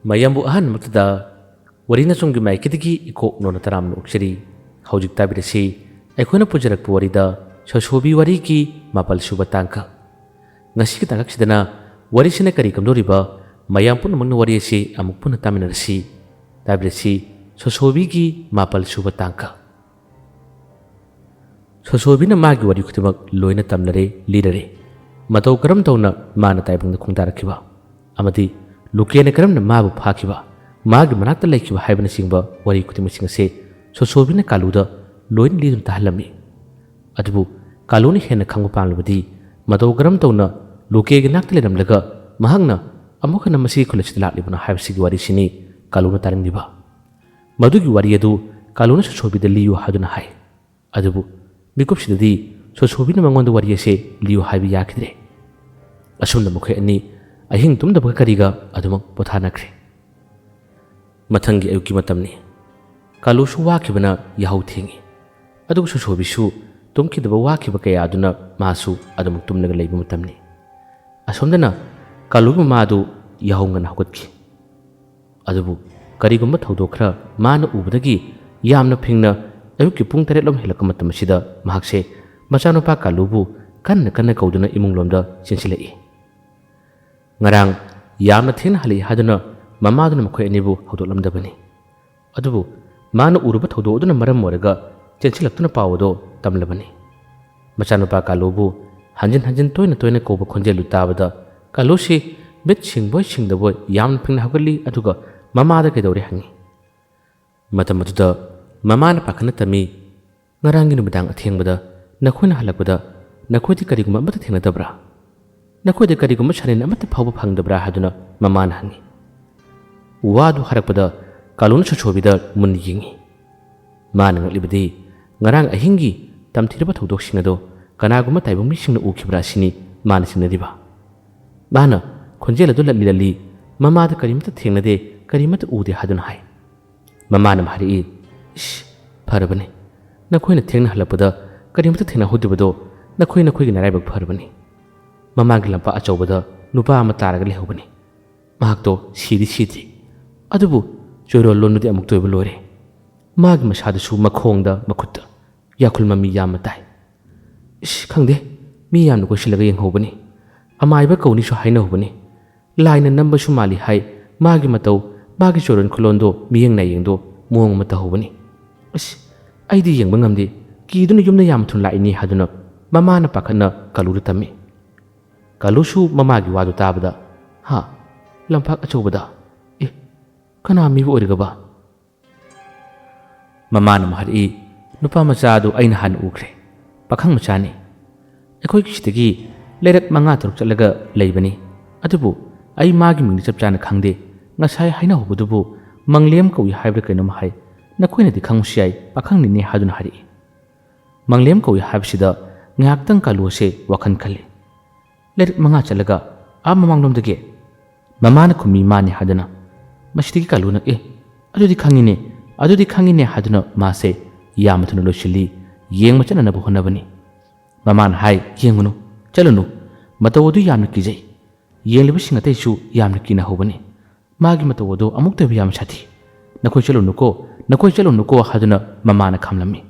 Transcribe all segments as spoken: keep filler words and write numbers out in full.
ꯃꯌꯥꯝꯕꯨ ꯑꯍꯥꯟꯕꯃꯛꯇꯗ ꯋꯥꯔꯤ ꯅꯆꯨꯝꯒꯤ ꯃꯥꯏꯀꯩꯗꯒꯤ ꯏꯀꯣꯛ ꯅꯣꯟꯅ ꯇꯔꯥꯝꯅ ꯑꯣꯛꯆꯔꯤ꯫ ꯍꯧꯖꯤꯛ ꯇꯥꯕꯤꯔꯁꯤ ꯑꯩꯈꯣꯏꯅ ꯄꯨꯖꯔꯛꯄ ꯋꯥꯔꯤꯗ ꯁꯣꯁꯣꯕꯤ ꯋꯥꯔꯤꯒꯤ ꯃꯥꯄꯜ ꯁꯨꯕ ꯇꯥꯡꯀꯛ꯫ ꯉꯁꯤꯒꯤ ꯇꯥꯡꯀꯛꯁꯤꯗꯅ ꯋꯥꯔꯤꯁꯤꯅ ꯀꯔꯤ ꯀꯝꯗꯧꯔꯤꯕ, ꯃꯌꯥꯝ ꯄꯨꯝꯅꯃꯛꯅ ꯋꯥꯔꯤ ꯑꯁꯤ ꯑꯃꯨꯛ ꯄꯨꯟꯅ ꯇꯥꯃꯤꯟꯅꯔꯁꯤ꯫ ꯇꯥꯕꯤꯔꯁꯤ ꯁꯣꯁꯣꯕꯤꯒꯤ ꯃꯥꯄꯜ ꯁꯨꯕ ꯇꯥꯡꯀꯛ꯫ ꯁꯣꯁꯣꯕꯤꯅ ꯃꯥꯒꯤ ꯋꯥꯔꯤ ꯈꯨꯗꯤꯡꯃꯛ ꯂꯣꯏꯅ ꯇꯝꯅꯔꯦ, ꯂꯤꯔꯔꯦ꯫ ꯃꯇꯧ ꯀꯔꯝ ꯇꯧꯅ ꯃꯥꯅ ꯇꯥꯏꯕꯪꯗ ꯈꯣꯡꯗꯥꯔꯛꯈꯤꯕ ꯑꯃꯗꯤ ꯂꯨꯀꯦꯅ ꯀꯔꯝꯅ ꯃꯥꯕꯨ ꯐꯥꯈꯤꯕ, ꯃꯥꯒꯤ ꯃꯅꯥꯛꯇ ꯂꯩꯈꯤꯕ ꯍꯥꯏꯕꯅꯆꯤꯡꯕ ꯋꯥꯔꯤ ꯈꯨꯗꯤꯡꯃꯛꯁꯤꯡ ꯑꯁꯦ ꯁꯣꯁꯣꯕꯤꯅ ꯀꯥꯂꯨꯗ ꯂꯣꯏꯅ ꯂꯤꯗꯨꯅ ꯇꯥꯍꯜꯂꯝꯃꯤ꯫ ꯑꯗꯨꯕꯨ ꯀꯥꯂꯨꯅ ꯍꯦꯟꯅ ꯈꯪꯕ ꯄꯥꯝꯂꯕꯗꯤ ꯃꯇꯧ ꯀꯔꯝ ꯇꯧꯅ ꯂꯨꯀꯦꯒꯤ ꯅꯥꯛꯇ ꯂꯩꯔꯝꯂꯒ ꯃꯍꯥꯛꯅ ꯑꯃꯨꯛ ꯍꯟꯅ ꯃꯁꯤꯒꯤ ꯈꯨꯜ ꯑꯁꯤꯗ ꯂꯥꯛꯂꯤꯕꯅꯣ ꯍꯥꯏꯕꯁꯤꯒꯤ ꯋꯥꯔꯤꯁꯤꯅꯤ ꯀꯥꯂꯨꯅ ꯇꯥꯅꯤꯡꯂꯤꯕ꯫ ꯃꯗꯨꯒꯤ ꯋꯥꯔꯤ ꯑꯗꯨ ꯀꯥꯂꯨꯅ ꯁꯣꯁꯣꯕꯤꯗ ꯂꯤꯌꯨ ꯍꯥꯏꯗꯨꯅ ꯍꯥꯏ꯫ ꯑꯗꯨꯕꯨ ꯃꯤꯀꯨꯞꯁꯤꯗꯗꯤ ꯁꯣꯁꯣꯕꯤꯅ ꯃꯉꯣꯟꯗ ꯋꯥꯔꯤ ꯑꯁꯦ ꯂꯤꯌꯨ ꯍꯥꯏꯕ ꯌꯥꯈꯤꯗ꯭ꯔꯦ꯫ ꯑꯁꯨꯝꯅ ꯃꯈꯣꯏ ꯑꯅꯤ ꯑꯍꯤꯡ ꯇꯨꯝꯗꯕꯒ ꯀꯔꯤꯒ ꯑꯗꯨꯃꯛ ꯄꯣꯊꯥꯅꯈ꯭ꯔꯦ꯫ ꯃꯊꯪꯒꯤ ꯑꯌꯨꯛꯀꯤ ꯃꯇꯝꯅꯤ꯫ ꯀꯥꯂꯨꯁꯨ ꯋꯥꯈꯤꯕꯅ ꯌꯥꯍꯧ ꯊꯦꯡꯉꯤ꯫ ꯑꯗꯨꯒ ꯁꯣꯁꯣꯕꯤꯁꯨ ꯇꯨꯝꯈꯤꯗꯕ ꯋꯥꯈꯤꯕ ꯀꯌꯥ ꯑꯗꯨꯅ ꯃꯥꯁꯨ ꯑꯗꯨꯃꯛ ꯇꯨꯝꯂꯒ ꯂꯩꯕ ꯃꯇꯝꯅꯤ꯫ ꯑꯁꯣꯝꯗꯅ ꯀꯥꯂꯨꯒꯤ ꯃꯃꯥ ꯑꯗꯨ ꯌꯥꯍꯧ ꯉꯟꯅ ꯍꯧꯒꯠꯈꯤ꯫ ꯑꯗꯨꯕꯨ ꯀꯔꯤꯒꯨꯝꯕ ꯊꯧꯗꯣꯛ ꯈꯔ ꯃꯥꯅ ꯎꯕꯗꯒꯤ ꯌꯥꯝꯅ ꯐꯤꯡꯅ ꯑꯌꯨꯛꯀꯤ ꯄꯨꯡ ꯇꯔꯦꯠ ꯂꯣꯝ ꯍꯦꯜꯂꯛꯄ ꯃꯇꯝ ꯑꯁꯤꯗ ꯃꯍꯥꯛꯁꯦ ꯃꯆꯥꯅꯨꯄꯥ ꯀꯥꯂꯨꯕꯨ ꯀꯟꯅ ꯀꯟꯅ ꯀꯧꯗꯨꯅ ꯏꯃꯨꯡ ꯂꯣꯝꯗ ꯆꯦꯟꯁꯤꯜꯂꯛꯏ꯫ ꯉꯔꯥꯡ ꯌꯥꯝꯅ ꯊꯦꯡꯅ ꯍꯜꯂꯛꯏ ꯍꯥꯏꯗꯨꯅ ꯃꯃꯥꯗꯨꯅ ꯃꯈꯣꯏ ꯑꯅꯤꯕꯨ ꯍꯧꯗꯣꯛꯂꯝꯗꯕꯅꯤ꯫ ꯑꯗꯨꯕꯨ ꯃꯥꯅ ꯎꯔꯨꯕ ꯊꯧꯗꯣꯛ ꯑꯗꯨꯅ ꯃꯔꯝ ꯑꯣꯏꯔꯒ ꯆꯦꯟꯁꯤꯜꯂꯛꯇꯨꯅ ꯄꯥꯎ ꯑꯗꯨ ꯇꯝꯂꯕꯅꯤ꯫ ꯃꯆꯥꯅꯨꯄꯥ ꯀꯥꯂꯨꯕꯨ ꯍꯟꯖꯤꯟ ꯍꯟꯖꯤꯟ ꯇꯣꯏꯅ ꯇꯣꯏꯅ ꯀꯧꯕ ꯈꯣꯟꯖꯦꯜꯗꯨ ꯇꯥꯕꯗ ꯀꯥꯂꯨꯁꯤ ꯃꯤꯠ ꯁꯤꯡꯕꯣꯏ ꯁꯤꯡꯗꯕꯣꯏ ꯌꯥꯝꯅ ꯐꯤꯡꯅ ꯍꯧꯒꯠꯂꯤ, ꯑꯗꯨꯒ ꯃꯃꯥꯗ ꯀꯩꯗꯧꯔꯦ ꯍꯪꯉꯤ꯫ ꯃꯇꯝ ꯑꯗꯨꯗ ꯃꯃꯥꯅ ꯄꯥꯈꯠꯅ ꯇꯝꯃꯤ, "ꯉꯔꯥꯡꯒꯤ ꯅꯨꯃꯤꯗꯥꯡ ꯑꯊꯦꯡꯕꯗ ꯅꯈꯣꯏꯅ ꯍꯜꯂꯛꯄꯗ ꯅꯈꯣꯏꯗꯤ ꯀꯔꯤꯒꯨꯝꯕ ꯑꯃꯠꯇ ꯊꯦꯡꯅꯗꯕ꯭ꯔꯥ? ꯅꯈꯣꯏꯗ ꯀꯔꯤꯒꯨꯝꯕ ꯁꯥꯅꯤꯟ ꯑꯃꯠꯇ ꯐꯥꯎꯕ ꯐꯪꯗꯕ꯭ꯔꯥ?" ꯍꯥꯏꯗꯨꯅ ꯃꯃꯥꯅ ꯍꯪꯉꯤ꯫ ꯋꯥꯗꯨ ꯍꯥꯏꯔꯛꯄꯗ ꯀꯥꯂꯨꯅ ꯁꯣꯁꯣꯕꯤꯗ ꯃꯨꯟꯅ ꯌꯦꯡꯉꯤ꯫ ꯃꯥꯅ ꯉꯛꯂꯤꯕꯗꯤ ꯉꯔꯥꯡ ꯑꯍꯤꯡꯒꯤ ꯇꯝꯊꯤꯔꯕ ꯊꯧꯗꯣꯛꯁꯤꯡ ꯑꯗꯣ ꯀꯅꯥꯒꯨꯝꯕ ꯇꯥꯏꯕꯪ ꯃꯤꯁꯤꯡꯅ ꯎꯈꯤꯕ꯭ꯔꯥ ꯑꯁꯤꯅꯤ ꯃꯥꯅ ꯆꯤꯡꯅꯔꯤꯕ꯫ ꯃꯥꯅ ꯈꯣꯟꯖꯦꯜ ꯑꯗꯨ ꯂꯠꯂꯤ ꯂꯠꯂꯤ, "ꯃꯃꯥꯗ ꯀꯔꯤꯃꯠꯇ ꯊꯦꯡꯅꯗꯦ, ꯀꯔꯤꯃꯠꯇ ꯎꯗꯦ" ꯍꯥꯏꯗꯨꯅ ꯍꯥꯏ꯫ ꯃꯃꯥꯅ ꯑꯃꯨꯛ ꯍꯥꯏꯔꯛꯏ, "ꯏꯁ, ꯐꯔꯕꯅꯤ, ꯅꯈꯣꯏꯅ ꯊꯦꯡꯅ ꯍꯜꯂꯛꯄꯗ ꯀꯔꯤꯃꯠꯇ ꯊꯦꯡꯅꯍꯧꯗꯕꯗꯣ ꯅꯈꯣꯏ ꯅꯈꯣꯏꯒꯤ ꯅꯔꯥꯏꯕꯛ ꯐꯔꯕꯅꯤ꯫ ꯃꯃꯥꯡꯒꯤ ꯂꯝꯄꯥꯛ ꯑꯆꯧꯕꯗ ꯅꯨꯄꯥ ꯑꯃ ꯇꯥꯔꯒ ꯂꯩꯍꯧꯕꯅꯤ꯫ ꯃꯍꯥꯛꯇꯣ ꯁꯤꯗꯤ ꯁꯤꯗ꯭ꯔꯤ, ꯑꯗꯨꯕꯨ ꯆꯣꯏꯔꯣꯜ ꯂꯣꯟꯕꯗꯤ ꯑꯃꯨꯛꯇ ꯑꯣꯏꯕ ꯂꯣꯏꯔꯦ꯫ ꯃꯥꯒꯤ ꯃꯁꯥꯗꯁꯨ ꯃꯈꯣꯡꯗ ꯃꯈꯨꯠꯇ ꯌꯥꯈꯨꯜ ꯃꯃꯤ ꯌꯥꯝꯅ ꯇꯥꯏ꯫ ꯏꯁ, ꯈꯪꯗꯦ, ꯃꯤ ꯌꯥꯝꯅ ꯀꯣꯏꯁꯤꯜꯂꯒ ꯌꯦꯡꯍꯧꯕꯅꯤ꯫ ꯑꯃꯥꯏꯕ ꯀꯧꯅꯤꯁꯨ ꯍꯥꯏꯅꯍꯧꯕꯅꯤ꯫ ꯂꯥꯏꯅ ꯅꯝꯕꯁꯨ ꯃꯥꯜꯂꯤ ꯍꯥꯏ꯫ ꯃꯥꯒꯤ ꯃꯇꯧ, ꯃꯥꯒꯤ ꯆꯣꯏꯔꯣꯟ ꯈꯨꯂꯣꯟꯗꯣ ꯃꯤꯌꯦꯡ ꯅꯥꯌꯦꯡꯗꯣ ꯃꯑꯣꯡ ꯑꯃ ꯇꯧꯍꯧꯕꯅꯤ꯫ ꯑꯁ, ꯑꯩꯗꯤ ꯌꯦꯡꯕ ꯉꯝꯗꯦ, ꯀꯤꯗꯨꯅ ꯌꯨꯝꯗ ꯌꯥꯝ ꯊꯨꯅ ꯂꯥꯛꯏꯅꯤ ꯍꯥꯏꯗꯨꯅ ꯃꯃꯥꯅ ꯄꯥꯈꯠꯅ ꯀꯥꯂꯨꯗ ꯇꯝꯃꯤ꯫ ꯀꯥꯂꯨꯁꯨ ꯃꯃꯥꯒꯤ ꯋꯥꯗꯨ ꯇꯥꯕꯗ, "ꯍꯥ? ꯂꯝꯄꯥꯛ ꯑꯆꯧꯕꯗ? ꯑꯦ, ꯀꯅꯥ ꯃꯤꯕꯨ ꯑꯣꯏꯔꯒꯕ?" ꯃꯃꯥꯅ ꯑꯃꯨꯛ ꯍꯥꯏꯔꯛꯏ, "ꯅꯨꯄꯥ ꯃꯆꯥ ꯑꯗꯨ ꯑꯩꯅ ꯍꯥꯟꯅ ꯎꯈ꯭ꯔꯦ꯫ ꯄꯥꯈꯪ ꯃꯆꯥꯅꯤ꯫ ꯑꯩꯈꯣꯏꯒꯤ ꯁꯤꯗꯒꯤ ꯂꯩꯔꯛ ꯃꯉꯥ ꯇꯔꯨꯛ ꯆꯠꯂꯒ ꯂꯩꯕꯅꯤ꯫ ꯑꯗꯨꯕꯨ ꯑꯩ ꯃꯥꯒꯤ ꯃꯤꯡꯗꯤ ꯆꯞ ꯆꯥꯅ ꯈꯪꯗꯦ꯫ ꯉꯁꯥꯏ ꯍꯥꯏꯅꯍꯧꯕꯗꯨꯕꯨ ꯃꯪꯂꯦꯝ ꯀꯧꯏ ꯍꯥꯏꯕ꯭ꯔꯥ ꯀꯩꯅꯣꯝ ꯍꯥꯏ꯫ ꯅꯈꯣꯏꯅꯗꯤ ꯈꯪꯕꯁꯨ ꯌꯥꯏ, ꯄꯥꯈꯪꯅꯤꯅꯦ" ꯍꯥꯏꯗꯨꯅ ꯍꯥꯏꯔꯛꯏ꯫ ꯃꯪꯂꯦꯝ ꯀꯧꯏ ꯍꯥꯏꯕꯁꯤꯗ ꯉꯥꯏꯍꯥꯛꯇꯪ ꯀꯥꯂꯨ ꯑꯁꯦ ꯋꯥꯈꯜ ꯈꯜꯂꯤ꯫ "ꯂꯩꯔꯛ ꯃꯉꯥ ꯆꯠꯂꯒ ꯑꯥ ꯃꯃꯥꯡꯂꯣꯝꯗꯒꯤ?" ꯃꯃꯥꯅ ꯈꯨꯝꯃꯤ ꯃꯥꯅꯤ ꯍꯥꯏꯗꯨꯅ꯫ ꯃꯁꯤꯗꯒꯤ ꯀꯥꯂꯨꯅ, "ꯑꯦ, ꯑꯗꯨꯗꯤ ꯈꯪꯉꯤꯅꯦ, ꯑꯗꯨꯗꯤ ꯈꯪꯉꯤꯅꯦ" ꯍꯥꯏꯗꯨꯅ ꯃꯥꯁꯦ ꯌꯥꯝꯅ ꯊꯨꯅ ꯂꯣꯏꯁꯤꯜꯂꯤ, ꯌꯦꯡꯕ ꯆꯠꯅꯅꯕ ꯍꯣꯠꯅꯕꯅꯤ꯫ ꯃꯃꯥꯅ ꯍꯥꯏ, "ꯌꯦꯡꯉꯨꯅꯨ, ꯆꯠꯂꯨꯅꯨ, ꯃꯇꯧ ꯑꯗꯨ ꯌꯥꯝꯅ ꯀꯤꯖꯩ꯫ ꯌꯦꯡꯂꯤꯕꯁꯤꯡ ꯑꯇꯩꯁꯨ ꯌꯥꯝꯅ ꯀꯤꯅꯍꯧꯕꯅꯤ꯫ ꯃꯥꯒꯤ ꯃꯇꯧ ꯑꯗꯨ ꯑꯃꯨꯛꯇ ꯑꯣꯏꯕ ꯌꯥꯝꯅ ꯁꯥꯊꯤ꯫ ꯅꯈꯣꯏ ꯆꯠꯂꯨꯅꯨꯀꯣ, ꯅꯈꯣꯏ ꯆꯠꯂꯨꯅꯨꯀꯣ" ꯍꯥꯏꯗꯨꯅ ꯃꯃꯥꯅ ꯈꯥꯝꯂꯝꯃꯤ꯫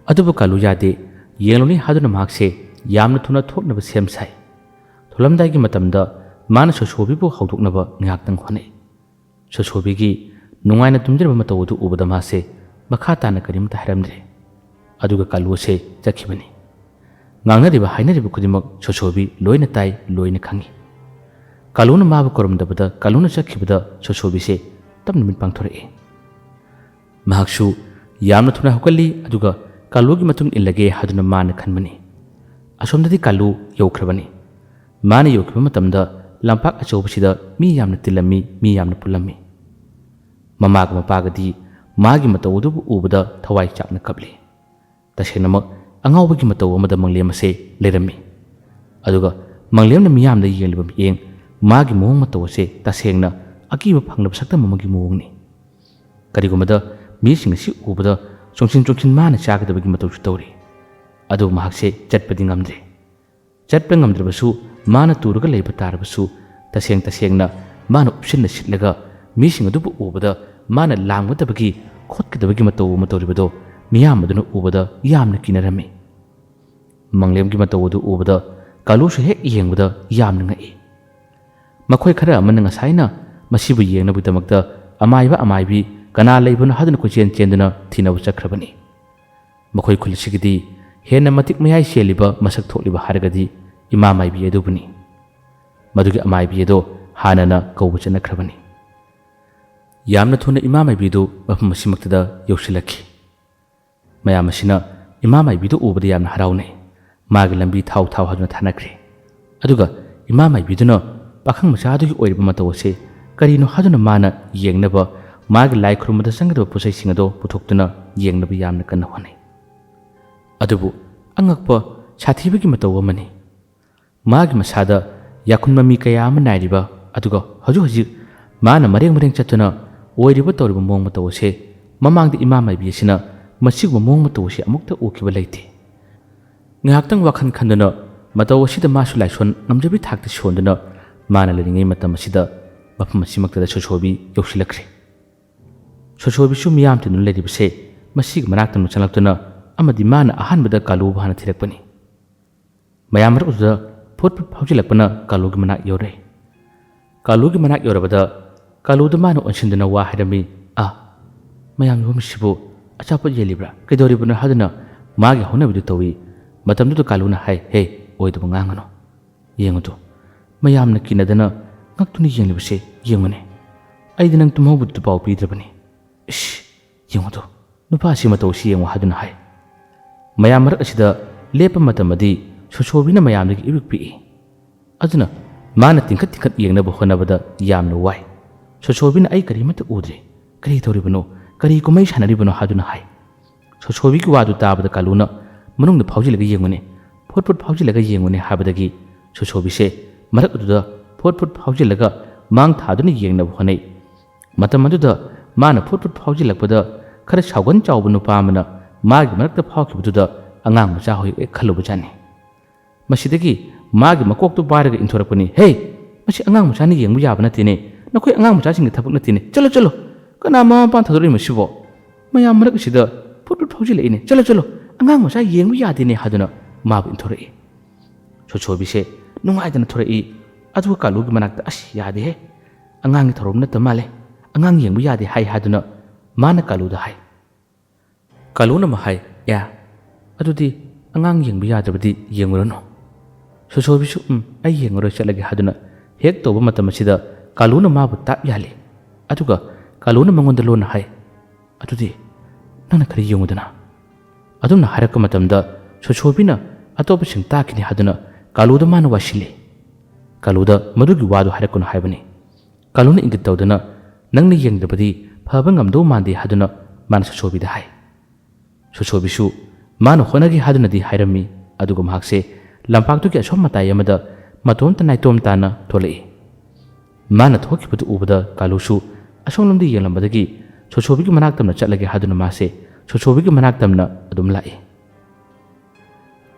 ꯑꯗꯨꯕꯨ ꯀꯥꯂꯨ ꯌꯥꯗꯦ꯫ ꯌꯦꯡꯂꯨꯅꯤ ꯍꯥꯏꯗꯨꯅ ꯃꯍꯥꯛꯁꯦ ꯌꯥꯝꯅ ꯊꯨꯅ ꯊꯣꯛꯅꯕ ꯁꯦꯝ ꯁꯥꯏ꯫ ꯊꯣꯛꯂꯝꯗꯥꯏꯒꯤ ꯃꯇꯝꯗ ꯃꯥꯅ ꯁꯣꯁꯣꯕꯤꯕꯨ ꯍꯧꯗꯣꯛꯅꯕ ꯉꯥꯏꯍꯥꯛꯇꯪ ꯍꯣꯠꯅꯩ꯫ ꯁꯣꯁꯣꯕꯤꯒꯤ ꯅꯨꯡꯉꯥꯏꯅ ꯇꯨꯝꯖꯔꯤꯕ ꯃꯇꯧ ꯑꯗꯨ ꯎꯕꯗ ꯃꯥꯁꯦ ꯃꯈꯥ ꯇꯥꯅ ꯀꯔꯤꯝꯇ ꯍꯥꯏꯔꯝꯗ꯭ꯔꯦ꯫ ꯑꯗꯨꯒ ꯀꯥꯂꯨ ꯑꯁꯦ ꯆꯠꯈꯤꯕꯅꯤ꯫ ꯉꯥꯡꯅꯔꯤꯕ ꯍꯥꯏꯅꯔꯤꯕ ꯈꯨꯗꯤꯡꯃꯛ ꯁꯣꯁꯣꯕꯤ ꯂꯣꯏꯅ ꯇꯥꯏ, ꯂꯣꯏꯅ ꯈꯪꯏ꯫ ꯀꯥꯂꯨꯅ ꯃꯥꯕꯨ ꯀꯧꯔꯝꯗꯕꯗ ꯀꯥꯂꯨꯅ ꯆꯠꯈꯤꯕꯗ ꯁꯣꯁꯣꯕꯤꯁꯦ ꯇꯞꯅ ꯃꯤꯠ ꯄꯥꯡꯊꯣꯔꯛꯏ꯫ ꯃꯍꯥꯛꯁꯨ ꯌꯥꯝꯅ ꯊꯨꯅ ꯍꯧꯒꯠꯂꯤ, ꯑꯗꯨꯒ ꯀꯥꯂꯨꯒꯤ ꯃꯇꯨꯡ ꯏꯜꯂꯒꯦ ꯍꯥꯏꯗꯨꯅ ꯃꯥꯅ ꯈꯟꯕꯅꯤ꯫ ꯑꯁꯣꯝꯗꯗꯤ ꯀꯥꯂꯨ ꯌꯧꯈ꯭ꯔꯕꯅꯤ꯫ ꯃꯥꯅ ꯌꯧꯈꯤꯕ ꯃꯇꯝꯗ ꯂꯝꯄꯥꯛ ꯑꯆꯧꯕꯁꯤꯗ ꯃꯤ ꯌꯥꯝꯅ ꯇꯤꯜꯂꯝꯃꯤ, ꯃꯤ ꯌꯥꯝꯅ ꯄꯨꯜꯂꯝꯃꯤ꯫ ꯃꯃꯥꯒ ꯃꯄꯥꯒꯗꯤ ꯃꯥꯒꯤ ꯃꯇꯧ ꯑꯗꯨꯕꯨ ꯎꯕꯗ ꯊꯋꯥꯏ ꯆꯥꯛꯅ ꯀꯞꯂꯤ꯫ ꯇꯁꯦꯡꯅꯃꯛ ꯑꯉꯥꯎꯕꯒꯤ ꯃꯇꯧ ꯑꯃꯗ ꯃꯪꯂꯦꯝ ꯑꯁꯦ ꯂꯩꯔꯝꯃꯤ꯫ ꯑꯗꯨꯒ ꯃꯪꯂꯦꯝꯅ ꯃꯤꯌꯥꯝꯗ ꯌꯦꯡꯂꯤꯕ ꯃꯤꯠꯌꯦꯡ, ꯃꯥꯒꯤ ꯃꯑꯣꯡ ꯃꯇꯧ ꯑꯁꯦ ꯇꯁꯦꯡꯅ ꯑꯀꯤꯕ ꯐꯪꯂꯕ ꯁꯛꯇꯝ ꯑꯃꯒꯤ ꯃꯑꯣꯡꯅꯤ꯫ ꯀꯔꯤꯒꯨꯝꯕꯗ ꯃꯤꯁꯤꯡ ꯑꯁꯤ ꯎꯕꯗ ꯆꯣꯡꯁꯤꯟ ꯆꯣꯡꯁꯤꯟ ꯃꯥꯅ ꯆꯥꯒꯗꯕꯒꯤ ꯃꯇꯧꯁꯨ ꯇꯧꯔꯤ꯫ ꯑꯗꯨꯕꯨ ꯃꯍꯥꯛꯁꯦ ꯆꯠꯄꯗꯤ ꯉꯝꯗ꯭ꯔꯦ꯫ ꯆꯠꯄ ꯉꯝꯗ꯭ꯔꯕꯁꯨ, ꯃꯥꯅ ꯇꯨꯔꯒ ꯂꯩꯕ ꯇꯥꯔꯕꯁꯨ, ꯇꯁꯦꯡ ꯇꯁꯦꯡꯅ ꯃꯥꯅ ꯎꯞꯁꯤꯟꯅ ꯁꯤꯠꯂꯒ ꯃꯤꯁꯤꯡ ꯑꯗꯨꯕꯨ ꯎꯕꯗ ꯃꯥꯅ ꯂꯥꯡꯒꯗꯕꯒꯤ, ꯈꯣꯠꯀꯗꯕꯒꯤ ꯃꯇꯧ ꯑꯃ ꯇꯧꯔꯤꯕꯗꯣ ꯃꯤꯌꯥꯝ ꯑꯗꯨꯅ ꯎꯕꯗ ꯌꯥꯝꯅ ꯀꯤꯅꯔꯝꯃꯤ꯫ ꯃꯪꯂꯦꯝꯒꯤ ꯃꯇꯧ ꯑꯗꯨ ꯎꯕꯗ ꯀꯥꯂꯨꯁꯨ ꯍꯦꯛ ꯌꯦꯡꯕꯗ ꯌꯥꯝꯅ ꯉꯛꯏ꯫ ꯃꯈꯣꯏ ꯈꯔ ꯑꯃꯅ ꯉꯁꯥꯏꯅ ꯃꯁꯤꯕꯨ ꯌꯦꯡꯅꯕꯒꯤꯗꯃꯛꯇ ꯑꯃꯥꯏꯕ ꯑꯃꯥꯏꯕꯤ ꯀꯅꯥ ꯂꯩꯕꯅꯣ ꯍꯥꯏꯗꯨꯅ ꯀꯣꯏꯆꯦꯟ ꯆꯦꯟꯗꯨꯅ ꯊꯤꯅꯕ ꯆꯠꯈ꯭ꯔꯕꯅꯤ꯫ ꯃꯈꯣꯏ ꯈꯨꯜ ꯑꯁꯤꯒꯤꯗꯤ ꯍꯦꯟꯅ ꯃꯇꯤꯛ ꯃꯌꯥꯏ ꯆꯦꯜꯂꯤꯕ, ꯃꯁꯛ ꯊꯣꯛꯂꯤꯕ ꯍꯥꯏꯔꯒꯗꯤ ꯏꯃꯥ ꯃꯥꯏꯕꯤ ꯑꯗꯨꯕꯨꯅꯤ꯫ ꯃꯗꯨꯒꯤ ꯑꯃꯥꯏꯕꯤ ꯑꯗꯣ ꯍꯥꯟꯅꯅ ꯀꯧꯕ ꯆꯠꯅꯈ꯭ꯔꯕꯅꯤ꯫ ꯌꯥꯝꯅ ꯊꯨꯅ ꯏꯃꯥ ꯃꯥꯏꯕꯤꯗꯨ ꯃꯐꯝ ꯑꯁꯤꯃꯛꯇꯗ ꯌꯧꯁꯤꯜꯂꯛꯈꯤ꯫ ꯃꯌꯥꯝ ꯑꯁꯤꯅ ꯏꯃꯥ ꯃꯥꯏꯕꯤꯗꯨ ꯎꯕꯗ ꯌꯥꯝꯅ ꯍꯔꯥꯎꯅꯩ꯫ ꯃꯥꯒꯤ ꯂꯝꯕꯤ ꯊꯥꯎ ꯊꯥꯎ ꯍꯥꯏꯗꯨꯅ ꯊꯥꯅꯈ꯭ꯔꯦ꯫ ꯑꯗꯨꯒ ꯏꯃꯥ ꯃꯥꯏꯕꯤꯗꯨꯅ ꯄꯥꯈꯪ ꯃꯆꯥꯗꯨꯒꯤ ꯑꯣꯏꯔꯤꯕ ꯃꯇꯧ ꯑꯁꯤ ꯀꯔꯤꯅꯣ ꯍꯥꯏꯗꯨꯅ ꯃꯥꯅ ꯌꯦꯡꯅꯕ, ꯃꯥꯒꯤ ꯂꯥꯏ ꯈꯨꯔꯨꯝꯕꯗ ꯆꯪꯒꯗꯕ ꯄꯣꯠꯆꯩꯁꯤꯡ ꯑꯗꯣ ꯄꯨꯊꯣꯛꯇꯨꯅ ꯌꯦꯡꯅꯕ ꯌꯥꯝꯅ ꯀꯟꯅ ꯍꯣꯠꯅꯩ꯫ ꯑꯗꯨꯕꯨ ꯑꯉꯛꯄ, ꯁꯥꯊꯤꯕꯒꯤ ꯃꯇꯧ ꯑꯃꯅꯤ꯫ ꯃꯥꯒꯤ ꯃꯁꯥꯗ ꯌꯥꯈꯨꯟ ꯃꯃꯤ ꯀꯌꯥ ꯑꯃ ꯅꯥꯏꯔꯤꯕ, ꯑꯗꯨꯒ ꯍꯧꯖꯤꯛ ꯍꯧꯖꯤꯛ ꯃꯥꯅ ꯃꯔꯦꯡ ꯃꯔꯦꯡ ꯆꯠꯇꯨꯅ ꯑꯣꯏꯔꯤꯕ ꯇꯧꯔꯤꯕ ꯃꯑꯣꯡ ꯃꯇꯧ ꯑꯁꯦ ꯃꯃꯥꯡꯗ ꯏꯃꯥ ꯃꯥꯏꯕꯤ ꯑꯁꯤꯅ ꯃꯁꯤꯒꯨꯝꯕ ꯃꯑꯣꯡ ꯃꯇꯧ ꯑꯁꯤ ꯑꯃꯨꯛꯇ ꯎꯈꯤꯕ ꯂꯩꯇꯦ꯫ ꯉꯥꯏꯍꯥꯛꯇꯪ ꯋꯥꯈꯜ ꯈꯟꯗꯨꯅ ꯃꯇꯧ ꯑꯁꯤꯗ ꯃꯥꯁꯨ ꯂꯥꯏꯁꯣꯟ ꯉꯝꯖꯕꯤ ꯊꯥꯛꯇ ꯁꯣꯟꯗꯨꯅ ꯃꯥꯅ ꯂꯩꯔꯤꯉꯩ ꯃꯇꯝ ꯑꯁꯤꯗ ꯃꯐꯝ ꯑꯁꯤꯃꯛꯇꯗ ꯁꯣꯁꯣꯕꯤ ꯌꯧꯁꯤꯜꯂꯛꯈ꯭ꯔꯦ꯫ ꯁꯣꯁꯣꯕꯤꯁꯨ ꯃꯤꯌꯥꯝ ꯇꯤꯟꯗꯨꯅ ꯂꯩꯔꯤꯕꯁꯦ ꯃꯁꯤꯒꯤ ꯃꯅꯥꯛꯇ ꯆꯪꯂꯛꯇꯨꯅ ꯑꯃꯗꯤ ꯃꯥꯅ ꯑꯍꯥꯟꯕꯗ ꯀꯥꯂꯨꯕꯨ ꯍꯥꯟꯅ ꯊꯤꯔꯛꯄꯅꯤ꯫ ꯃꯌꯥꯝ ꯃꯔꯛꯇꯨꯗ ꯐꯨꯠ ꯐꯨꯠ ꯐꯥꯎꯖꯤꯜꯂꯛꯄꯅ ꯀꯥꯂꯨꯒꯤ ꯃꯅꯥꯛ ꯌꯧꯔꯦ꯫ ꯀꯥꯂꯨꯒꯤ ꯃꯅꯥꯛ ꯌꯧꯔꯕꯗ ꯀꯥꯂꯨꯗ ꯃꯥꯅ ꯑꯣꯟꯁꯤꯟꯗꯨꯅ ꯋꯥ ꯍꯥꯏꯔꯝꯃꯤ꯫ "ꯑꯥ, ꯃꯌꯥꯝ ꯌꯣꯝꯃꯤꯁꯤꯕꯨ ꯑꯆꯥꯄꯣꯠ ꯌꯦꯜꯂꯤꯕ꯭ꯔꯥ? ꯀꯩꯗꯧꯔꯤꯕꯅꯣ?" ꯍꯥꯏꯗꯨꯅ ꯃꯥꯒꯤ ꯍꯧꯅꯕꯤꯗꯨ ꯇꯧꯏ꯫ ꯃꯇꯝꯗꯨꯗ ꯀꯥꯂꯨꯅ ꯍꯥꯏ, "ꯍꯦ, ꯑꯣꯏꯗꯕ ꯉꯥꯡꯒꯅꯨ꯫ ꯌꯦꯡꯉꯨꯗꯣ, ꯃꯌꯥꯝꯅ ꯀꯤꯅꯗꯅ ꯉꯛꯇꯨꯅ ꯌꯦꯡꯂꯤꯕꯁꯦ ꯌꯦꯡꯉꯨꯅꯦ꯫ ꯑꯩꯗꯤ ꯅꯪ ꯇꯨꯝꯍꯧꯕꯗꯨꯗ ꯄꯥꯎ ꯄꯤꯗ꯭ꯔꯕꯅꯤ꯫ ꯏꯁ, ꯌꯦꯡꯉꯨꯗꯣ, ꯅꯨꯄꯥꯁꯤ ꯃꯇꯧꯁꯤ ꯌꯦꯡꯉꯨ" ꯍꯥꯏꯗꯨꯅ ꯍꯥꯏ꯫ ꯃꯌꯥꯝ ꯃꯔꯛ ꯑꯁꯤꯗ ꯂꯦꯞꯄ ꯃꯇꯝꯗꯗꯤ ꯁꯣꯁꯣꯕꯤꯅ ꯃꯌꯥꯝꯗꯒꯤ ꯏꯄꯤꯛ ꯄꯤꯛꯏ꯫ ꯑꯗꯨꯅ ꯃꯥꯅ ꯇꯤꯡꯈꯠ ꯇꯤꯡꯈꯠ ꯌꯦꯡꯅꯕ ꯍꯣꯠꯅꯕꯗ ꯌꯥꯝꯅ ꯋꯥꯏ꯫ ꯁꯣꯁꯣꯕꯤꯅ "ꯑꯩ ꯀꯔꯤꯃꯠꯇ ꯎꯗ꯭ꯔꯦ, ꯀꯔꯤ ꯇꯧꯔꯤꯕꯅꯣ, ꯀꯔꯤ ꯀꯨꯝꯍꯩ ꯁꯥꯟꯅꯔꯤꯕꯅꯣ?" ꯍꯥꯏꯗꯨꯅ ꯍꯥꯏ꯫ ꯁꯣꯁꯣꯕꯤꯒꯤ ꯋꯥꯗꯨ ꯇꯥꯕꯗ ꯀꯥꯂꯨꯅ "ꯃꯅꯨꯡꯗ ꯐꯥꯎꯖꯤꯜꯂꯒ ꯌꯦꯡꯉꯨꯅꯦ, ꯐꯨꯠ ꯐꯨꯠ ꯐꯥꯎꯖꯤꯜꯂꯒ ꯌꯦꯡꯉꯨꯅꯦ" ꯍꯥꯏꯕꯗꯒꯤ ꯁꯣꯁꯣꯕꯤꯁꯦ ꯃꯔꯛ ꯑꯗꯨꯗ ꯐꯨꯠ ꯐꯨꯠ ꯐꯥꯎꯖꯤꯜꯂꯒ ꯃꯥꯡ ꯊꯥꯗꯨꯅ ꯌꯦꯡꯅꯕ ꯍꯣꯠꯅꯩ꯫ ꯃꯇꯝ ꯑꯗꯨꯗ ꯃꯥꯅ ꯐꯨꯠ ꯐꯨꯠ ꯐꯥꯎꯖꯤꯜꯂꯛꯄꯗ ꯈꯔ ꯁꯥꯎꯒꯟ ꯆꯥꯎꯕ ꯅꯨꯄꯥ ꯑꯃꯅ ꯃꯥꯒꯤ ꯃꯔꯛꯇ ꯐꯥꯎꯈꯤꯕꯗꯨꯗ ꯑꯉꯥꯡ ꯃꯆꯥ ꯍꯣꯏ ꯈꯜꯂꯨꯕꯖꯥꯠꯅꯤ꯫ ꯃꯁꯤꯗꯒꯤ ꯃꯥꯒꯤ ꯃꯀꯣꯛꯇꯨ ꯄꯥꯏꯔꯒ ꯏꯟꯊꯣꯔꯛꯄꯅꯤ꯫ "ꯍꯦ, ꯃꯁꯤ ꯑꯉꯥꯡ ꯃꯆꯥꯅ ꯌꯦꯡꯕ ꯌꯥꯕ ꯅꯠꯇꯦꯅꯦ, ꯅꯈꯣꯏ ꯑꯉꯥꯡ ꯃꯆꯥꯁꯤꯡꯒꯤ ꯊꯕꯛ ꯅꯠꯇꯦꯅꯦ꯫ ꯆꯠꯂꯣ, ꯆꯠꯂꯣ꯫ ꯀꯅꯥ ꯃꯃꯥ ꯃꯄꯥꯅ ꯊꯥꯗꯣꯔꯛꯏ ꯃꯁꯤꯕꯣ? ꯃꯌꯥꯝ ꯃꯔꯛ ꯑꯁꯤꯗ ꯐꯨꯠ ꯐꯨꯠ ꯐꯥꯎꯖꯤꯜꯂꯛꯏꯅꯦ꯫ ꯆꯠꯂꯣ, ꯆꯠꯂꯣ꯫ ꯑꯉꯥꯡ ꯃꯆꯥ ꯌꯦꯡꯕ ꯌꯥꯗꯦꯅꯦ" ꯍꯥꯏꯗꯨꯅ ꯃꯥꯕꯨ ꯏꯟꯊꯣꯔꯛꯏ꯫ ꯁꯣꯁꯣꯕꯤꯁꯦ ꯅꯨꯡꯉꯥꯏꯗꯅ ꯊꯣꯔꯛꯏ꯫ ꯑꯗꯨꯒ ꯀꯥꯂꯨꯒꯤ ꯃꯅꯥꯛꯇ, "ꯑꯁ, ꯌꯥꯗꯦꯍꯦ꯫ ꯑꯉꯥꯡꯒꯤ ꯊꯧꯔꯝ ꯅꯠꯇ ꯃꯥꯜꯂꯦ꯫ ꯑꯉꯥꯡ ꯌꯦꯡꯕ ꯌꯥꯗꯦ" ꯍꯥꯏ ꯍꯥꯏꯗꯨꯅ ꯃꯥꯅ ꯀꯥꯂꯨꯗ ꯍꯥꯏ꯫ ꯀꯥꯂꯨꯅ ꯑꯃ ꯍꯥꯏ, "ꯑꯦ, ꯑꯗꯨꯗꯤ ꯑꯉꯥꯡ ꯌꯦꯡꯕ ꯌꯥꯗ꯭ꯔꯕꯗꯤ ꯌꯦꯡꯉꯨꯔꯅꯨ꯫" ꯁꯣꯁꯣꯕꯤꯁꯨ, "ꯎꯝ, ꯑꯩ ꯌꯦꯡꯉꯔꯣꯏ, ꯆꯠꯂꯒꯦ" ꯍꯥꯏꯗꯨꯅ ꯍꯦꯛ ꯇꯧꯕ ꯃꯇꯝ ꯑꯁꯤꯗ ꯀꯥꯂꯨꯅ ꯃꯥꯕꯨ ꯇꯥꯞ ꯌꯥꯜꯂꯤ꯫ ꯑꯗꯨꯒ ꯀꯥꯂꯨꯅ ꯃꯉꯣꯟꯗ ꯂꯣꯟꯅ ꯍꯥꯏ, "ꯑꯗꯨꯗꯤ ꯅꯪꯅ ꯈꯔ ꯌꯦꯡꯉꯨꯗꯅ꯫" ꯑꯗꯨꯝꯅ ꯍꯥꯏꯔꯛꯄ ꯃꯇꯝꯗ ꯁꯣꯁꯣꯕꯤꯅ ꯑꯇꯣꯞꯄꯁꯤꯡ ꯇꯥꯛꯈꯤꯅꯤ ꯍꯥꯏꯗꯨꯅ ꯀꯥꯂꯨꯗ ꯃꯥꯅ ꯋꯥꯁꯤꯜꯂꯤ꯫ ꯀꯥꯂꯨꯗ ꯃꯗꯨꯒꯤ ꯋꯥꯗꯨ ꯍꯥꯏꯔꯛꯀꯅꯨ ꯍꯥꯏꯕꯅꯤ꯫ ꯀꯥꯂꯨꯅ ꯏꯪꯒꯤꯠ ꯇꯧꯗꯅ, "ꯅꯪꯅ ꯌꯦꯡꯗ꯭ꯔꯕꯗꯤ ꯐꯕ ꯉꯝꯗꯧ ꯃꯥꯟꯗꯦ" ꯍꯥꯏꯗꯨꯅ ꯃꯥꯅ ꯁꯣꯁꯣꯕꯤꯗ ꯍꯥꯏ꯫ ꯁꯣꯁꯣꯕꯤꯁꯨ ꯃꯥꯅ ꯍꯣꯠꯅꯒꯦ ꯍꯥꯏꯗꯨꯅꯗꯤ ꯍꯥꯏꯔꯝꯃꯤ, ꯑꯗꯨꯒ ꯃꯍꯥꯛꯁꯦ ꯂꯝꯄꯥꯛꯇꯨꯒꯤ ꯑꯁꯣꯝ ꯃꯇꯥꯏ ꯑꯃꯗ ꯃꯇꯣꯝꯇ ꯅꯥꯏꯇꯣꯝ ꯇꯥꯅ ꯊꯣꯛꯂꯛꯏ꯫ ꯃꯥꯅ ꯊꯣꯛꯈꯤꯕꯗꯨ ꯎꯕꯗ ꯀꯥꯂꯨꯁꯨ ꯑꯁꯣꯝꯂꯣꯝꯗ ꯌꯦꯡꯂꯝꯕꯗꯒꯤ ꯁꯣꯁꯣꯕꯤꯒꯤ ꯃꯅꯥꯛ ꯇꯝꯅ ꯆꯠꯂꯒꯦ ꯍꯥꯏꯗꯨꯅ ꯃꯥꯁꯦ ꯁꯣꯁꯣꯕꯤꯒꯤ ꯃꯅꯥꯛ ꯇꯝꯅ ꯑꯗꯨꯝ ꯂꯥꯛꯏ꯫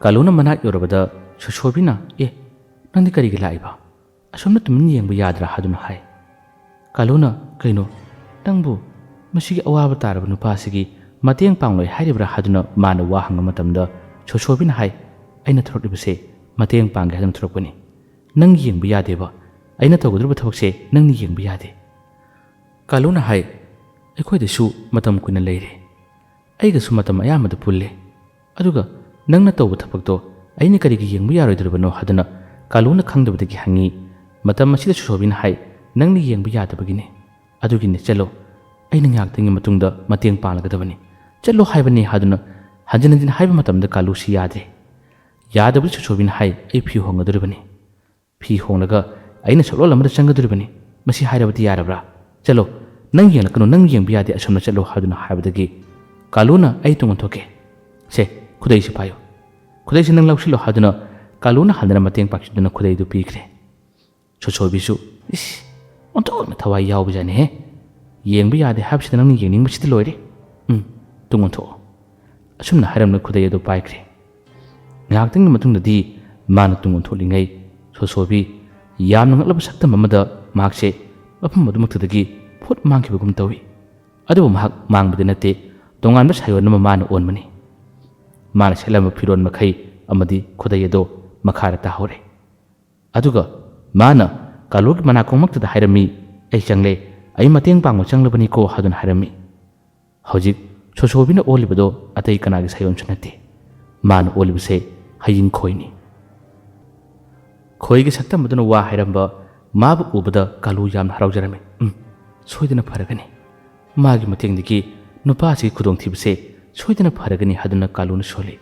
ꯀꯥꯂꯨꯅ ꯃꯅꯥꯛ ꯌꯧꯔꯕꯗ ꯁꯣꯁꯣꯕꯤꯅ, "ꯑꯦ, ꯅꯪꯗꯤ ꯀꯔꯤꯒꯤ ꯂꯥꯛꯏꯕ? ꯑꯁꯣꯝꯗ ꯇꯨꯃꯤꯟ ꯌꯦꯡꯕ ꯌꯥꯗ꯭ꯔꯥ?" ꯍꯥꯏꯗꯨꯅ ꯍꯥꯏ꯫ ꯀꯥꯂꯨꯅ, "ꯀꯩꯅꯣ, ꯅꯪꯕꯨ ꯃꯁꯤꯒꯤ ꯑꯋꯥꯕ ꯇꯥꯔꯕ ꯅꯨꯄꯥꯁꯤꯒꯤ ꯃꯇꯦꯡ ꯄꯥꯡꯂꯣꯏ ꯍꯥꯏꯔꯤꯕ꯭ꯔꯥ?" ꯍꯥꯏꯗꯨꯅ ꯃꯥꯅ ꯋꯥ ꯍꯪꯕ ꯃꯇꯝꯗ ꯁꯣꯁꯣꯕꯤꯅ ꯍꯥꯏ, "ꯑꯩꯅ ꯊꯣꯔꯛꯂꯤꯕꯁꯦ ꯃꯇꯦꯡ ꯄꯥꯡꯒꯦ ꯍꯥꯏꯗꯨꯅ ꯊꯣꯔꯛꯄꯅꯤ꯫ ꯅꯪ ꯌꯦꯡꯕ ꯌꯥꯗꯦꯕ꯫ ꯑꯩꯅ ꯇꯧꯒꯗꯧꯔꯤꯕ ꯊꯕꯛꯁꯦ ꯅꯪꯅ ꯌꯦꯡꯕ ꯌꯥꯗꯦ꯫" ꯀꯥꯂꯨꯅ ꯍꯥꯏ, "ꯑꯩꯈꯣꯏꯗꯁꯨ ꯃꯇꯝ ꯀꯨꯏꯅ ꯂꯩꯔꯦ꯫ ꯑꯩꯒꯁꯨ ꯃꯇꯝ ꯑꯌꯥꯝꯕꯗ ꯄꯨꯜꯂꯦ꯫ ꯑꯗꯨꯒ ꯅꯪꯅ ꯇꯧꯕ ꯊꯕꯛꯇꯣ ꯑꯩꯅ ꯀꯔꯤꯒꯤ ꯌꯦꯡꯕ ꯌꯥꯔꯣꯏꯗꯧꯔꯤꯕꯅꯣ?" ꯍꯥꯏꯗꯨꯅ ꯀꯥꯂꯨꯅ ꯈꯪꯗꯕꯗꯒꯤ ꯍꯪꯉꯤ꯫ ꯃꯇꯝ ꯑꯁꯤꯗ ꯁꯣꯁꯣꯕꯤꯅ ꯍꯥꯏ, "ꯅꯪꯅ ꯌꯦꯡꯕ ꯌꯥꯗꯕꯒꯤꯅꯦ꯫ ꯑꯗꯨꯒꯤꯅꯦ, ꯆꯠꯂꯣ꯫ ꯑꯩꯅ ꯉꯥꯏꯍꯥꯛꯇꯪꯒꯤ ꯃꯇꯨꯡꯗ ꯃꯇꯦꯡ ꯄꯥꯡꯂꯒꯗꯕꯅꯤ꯫ ꯆꯠꯂꯣ ꯍꯥꯏꯕꯅꯦ" ꯍꯥꯏꯗꯨꯅ ꯍꯟꯖꯤꯟ ꯍꯟꯖꯤꯟ ꯍꯥꯏꯕ ꯃꯇꯝꯗ ꯀꯥꯂꯨꯁꯤ ꯌꯥꯗ꯭ꯔꯦ꯫ ꯌꯥꯗꯕꯗꯤ ꯁꯣꯁꯣꯕꯤꯅ ꯍꯥꯏ, "ꯑꯩ ꯐꯤ ꯍꯣꯡꯒꯗꯧꯔꯤꯕꯅꯤ꯫ ꯐꯤ ꯍꯣꯡꯂꯒ ꯑꯩꯅ ꯁꯛꯂꯣꯟ ꯑꯃꯗ ꯆꯪꯒꯗꯧꯔꯤꯕꯅꯤ꯫ ꯃꯁꯤ ꯍꯥꯏꯔꯕꯗꯤ ꯌꯥꯔꯕ꯭ꯔꯥ? ꯆꯠꯂꯣ, ꯅꯪ ꯌꯦꯡꯂꯛꯀꯅꯨ, ꯅꯪ ꯌꯦꯡꯕ ꯌꯥꯗꯦ, ꯑꯁꯣꯝꯗ ꯆꯠꯂꯣ" ꯍꯥꯏꯗꯨꯅ ꯍꯥꯏꯕꯗꯒꯤ ꯀꯥꯂꯨꯅ, "ꯑꯩ ꯇꯨꯡ ꯑꯣꯟꯊꯣꯛꯀꯦ꯫ ꯁꯦ, ꯈꯨꯗꯩꯁꯤ ꯄꯥꯏꯌꯨ꯫ ꯈꯨꯗꯩꯁꯤ ꯅꯪ ꯂꯧꯁꯤꯜꯂꯣ" ꯍꯥꯏꯗꯨꯅ ꯀꯥꯂꯨꯅ ꯍꯟꯗꯅ ꯃꯇꯦꯡ ꯄꯥꯡꯈꯤꯗꯨꯅ ꯈꯨꯗꯩꯗꯨ ꯄꯤꯈ꯭ꯔꯦ꯫ ꯁꯣꯁꯣꯕꯤꯁꯨ, "ꯏꯁ, ꯑꯣꯟꯊꯣꯛꯅ ꯊꯋꯥꯏ ꯌꯥꯎꯕꯖꯥꯠꯅꯤꯍꯦ꯫ ꯌꯦꯡꯕ ꯌꯥꯗꯦ ꯍꯥꯏꯕꯁꯤꯗ ꯅꯪꯅ ꯌꯦꯡꯅꯤꯡꯕꯁꯤꯗꯤ ꯂꯣꯏꯔꯦ꯫ ꯎꯝ, ꯇꯨꯡ ꯑꯣꯟꯊꯣꯛꯑꯣ꯫" ꯑꯁꯨꯝꯅ ꯍꯥꯏꯔꯝꯂꯒ ꯈꯨꯗꯩ ꯑꯗꯨ ꯄꯥꯏꯈ꯭ꯔꯦ꯫ ꯉꯥꯏꯍꯥꯛꯇꯪꯒꯤ ꯃꯇꯨꯡꯗꯗꯤ ꯃꯥꯅ ꯇꯨꯡ ꯑꯣꯟꯊꯣꯛꯂꯤꯉꯩ ꯁꯣꯁꯣꯕꯤ ꯌꯥꯝꯅ ꯉꯛꯂꯕ ꯁꯛꯇꯝ ꯑꯃꯗ ꯃꯍꯥꯛꯁꯦ ꯃꯐꯝ ꯑꯗꯨꯃꯛꯇꯗꯒꯤ ꯐꯨꯠ ꯃꯥꯡꯈꯤꯕꯒꯨꯝ ꯇꯧꯏ꯫ ꯑꯗꯨꯕꯨ ꯃꯍꯥꯛ ꯃꯥꯡꯕꯗꯤ ꯅꯠꯇꯦ, ꯇꯣꯉꯥꯟꯕ ꯁꯥꯌꯣꯟ ꯑꯃ ꯃꯥꯅ ꯑꯣꯟꯕꯅꯤ꯫ ꯃꯥꯅ ꯁꯦꯠꯂꯝꯕ ꯐꯤꯔꯣꯜ ꯃꯈꯩ ꯑꯃꯗꯤ ꯈꯨꯗꯩ ꯑꯗꯣ ꯃꯈꯥꯗ ꯇꯥꯍꯧꯔꯦ꯫ ꯑꯗꯨꯒ ꯃꯥꯅ ꯀꯥꯂꯨꯒꯤ ꯃꯅꯥꯀꯣꯡꯃꯛꯇꯗ ꯍꯥꯏꯔꯝꯃꯤ, "ꯑꯩ ꯆꯪꯂꯦ, ꯑꯩ ꯃꯇꯦꯡ ꯄꯥꯡꯕ ꯆꯪꯂꯕꯅꯤꯀꯣ" ꯍꯥꯏꯗꯨꯅ ꯍꯥꯏꯔꯝꯃꯤ꯫ ꯍꯧꯖꯤꯛ ꯁꯣꯁꯣꯕꯤꯅ ꯑꯣꯜꯂꯤꯕꯗꯣ ꯑꯇꯩ ꯀꯅꯥꯒꯤ ꯁꯥꯌꯣꯟꯁꯨ ꯅꯠꯇꯦ꯫ ꯃꯥꯅ ꯑꯣꯜꯂꯤꯕꯁꯦ ꯍꯌꯤꯡ ꯈꯣꯏꯅꯤ꯫ ꯈꯣꯏꯒꯤ ꯁꯛꯇꯝ ꯑꯗꯨꯅ ꯋꯥ ꯍꯥꯏꯔꯝꯕ ꯃꯥꯕꯨ ꯎꯕꯗ ꯀꯥꯂꯨ ꯌꯥꯝꯅ ꯍꯔꯥꯎꯖꯔꯝꯃꯤ꯫ "ꯎꯝ, ꯁꯣꯏꯗꯅ ꯐꯔꯒꯅꯤ꯫ ꯃꯥꯒꯤ ꯃꯇꯦꯡꯗꯒꯤ ꯅꯨꯄꯥꯁꯤꯒꯤ ꯈꯨꯗꯣꯡꯊꯤꯕꯁꯦ ꯁꯣꯏꯗꯅ ꯐꯔꯒꯅꯤ" ꯍꯥꯏꯗꯨꯅ ꯀꯥꯂꯨꯅ ꯁꯣꯜꯂꯤ꯫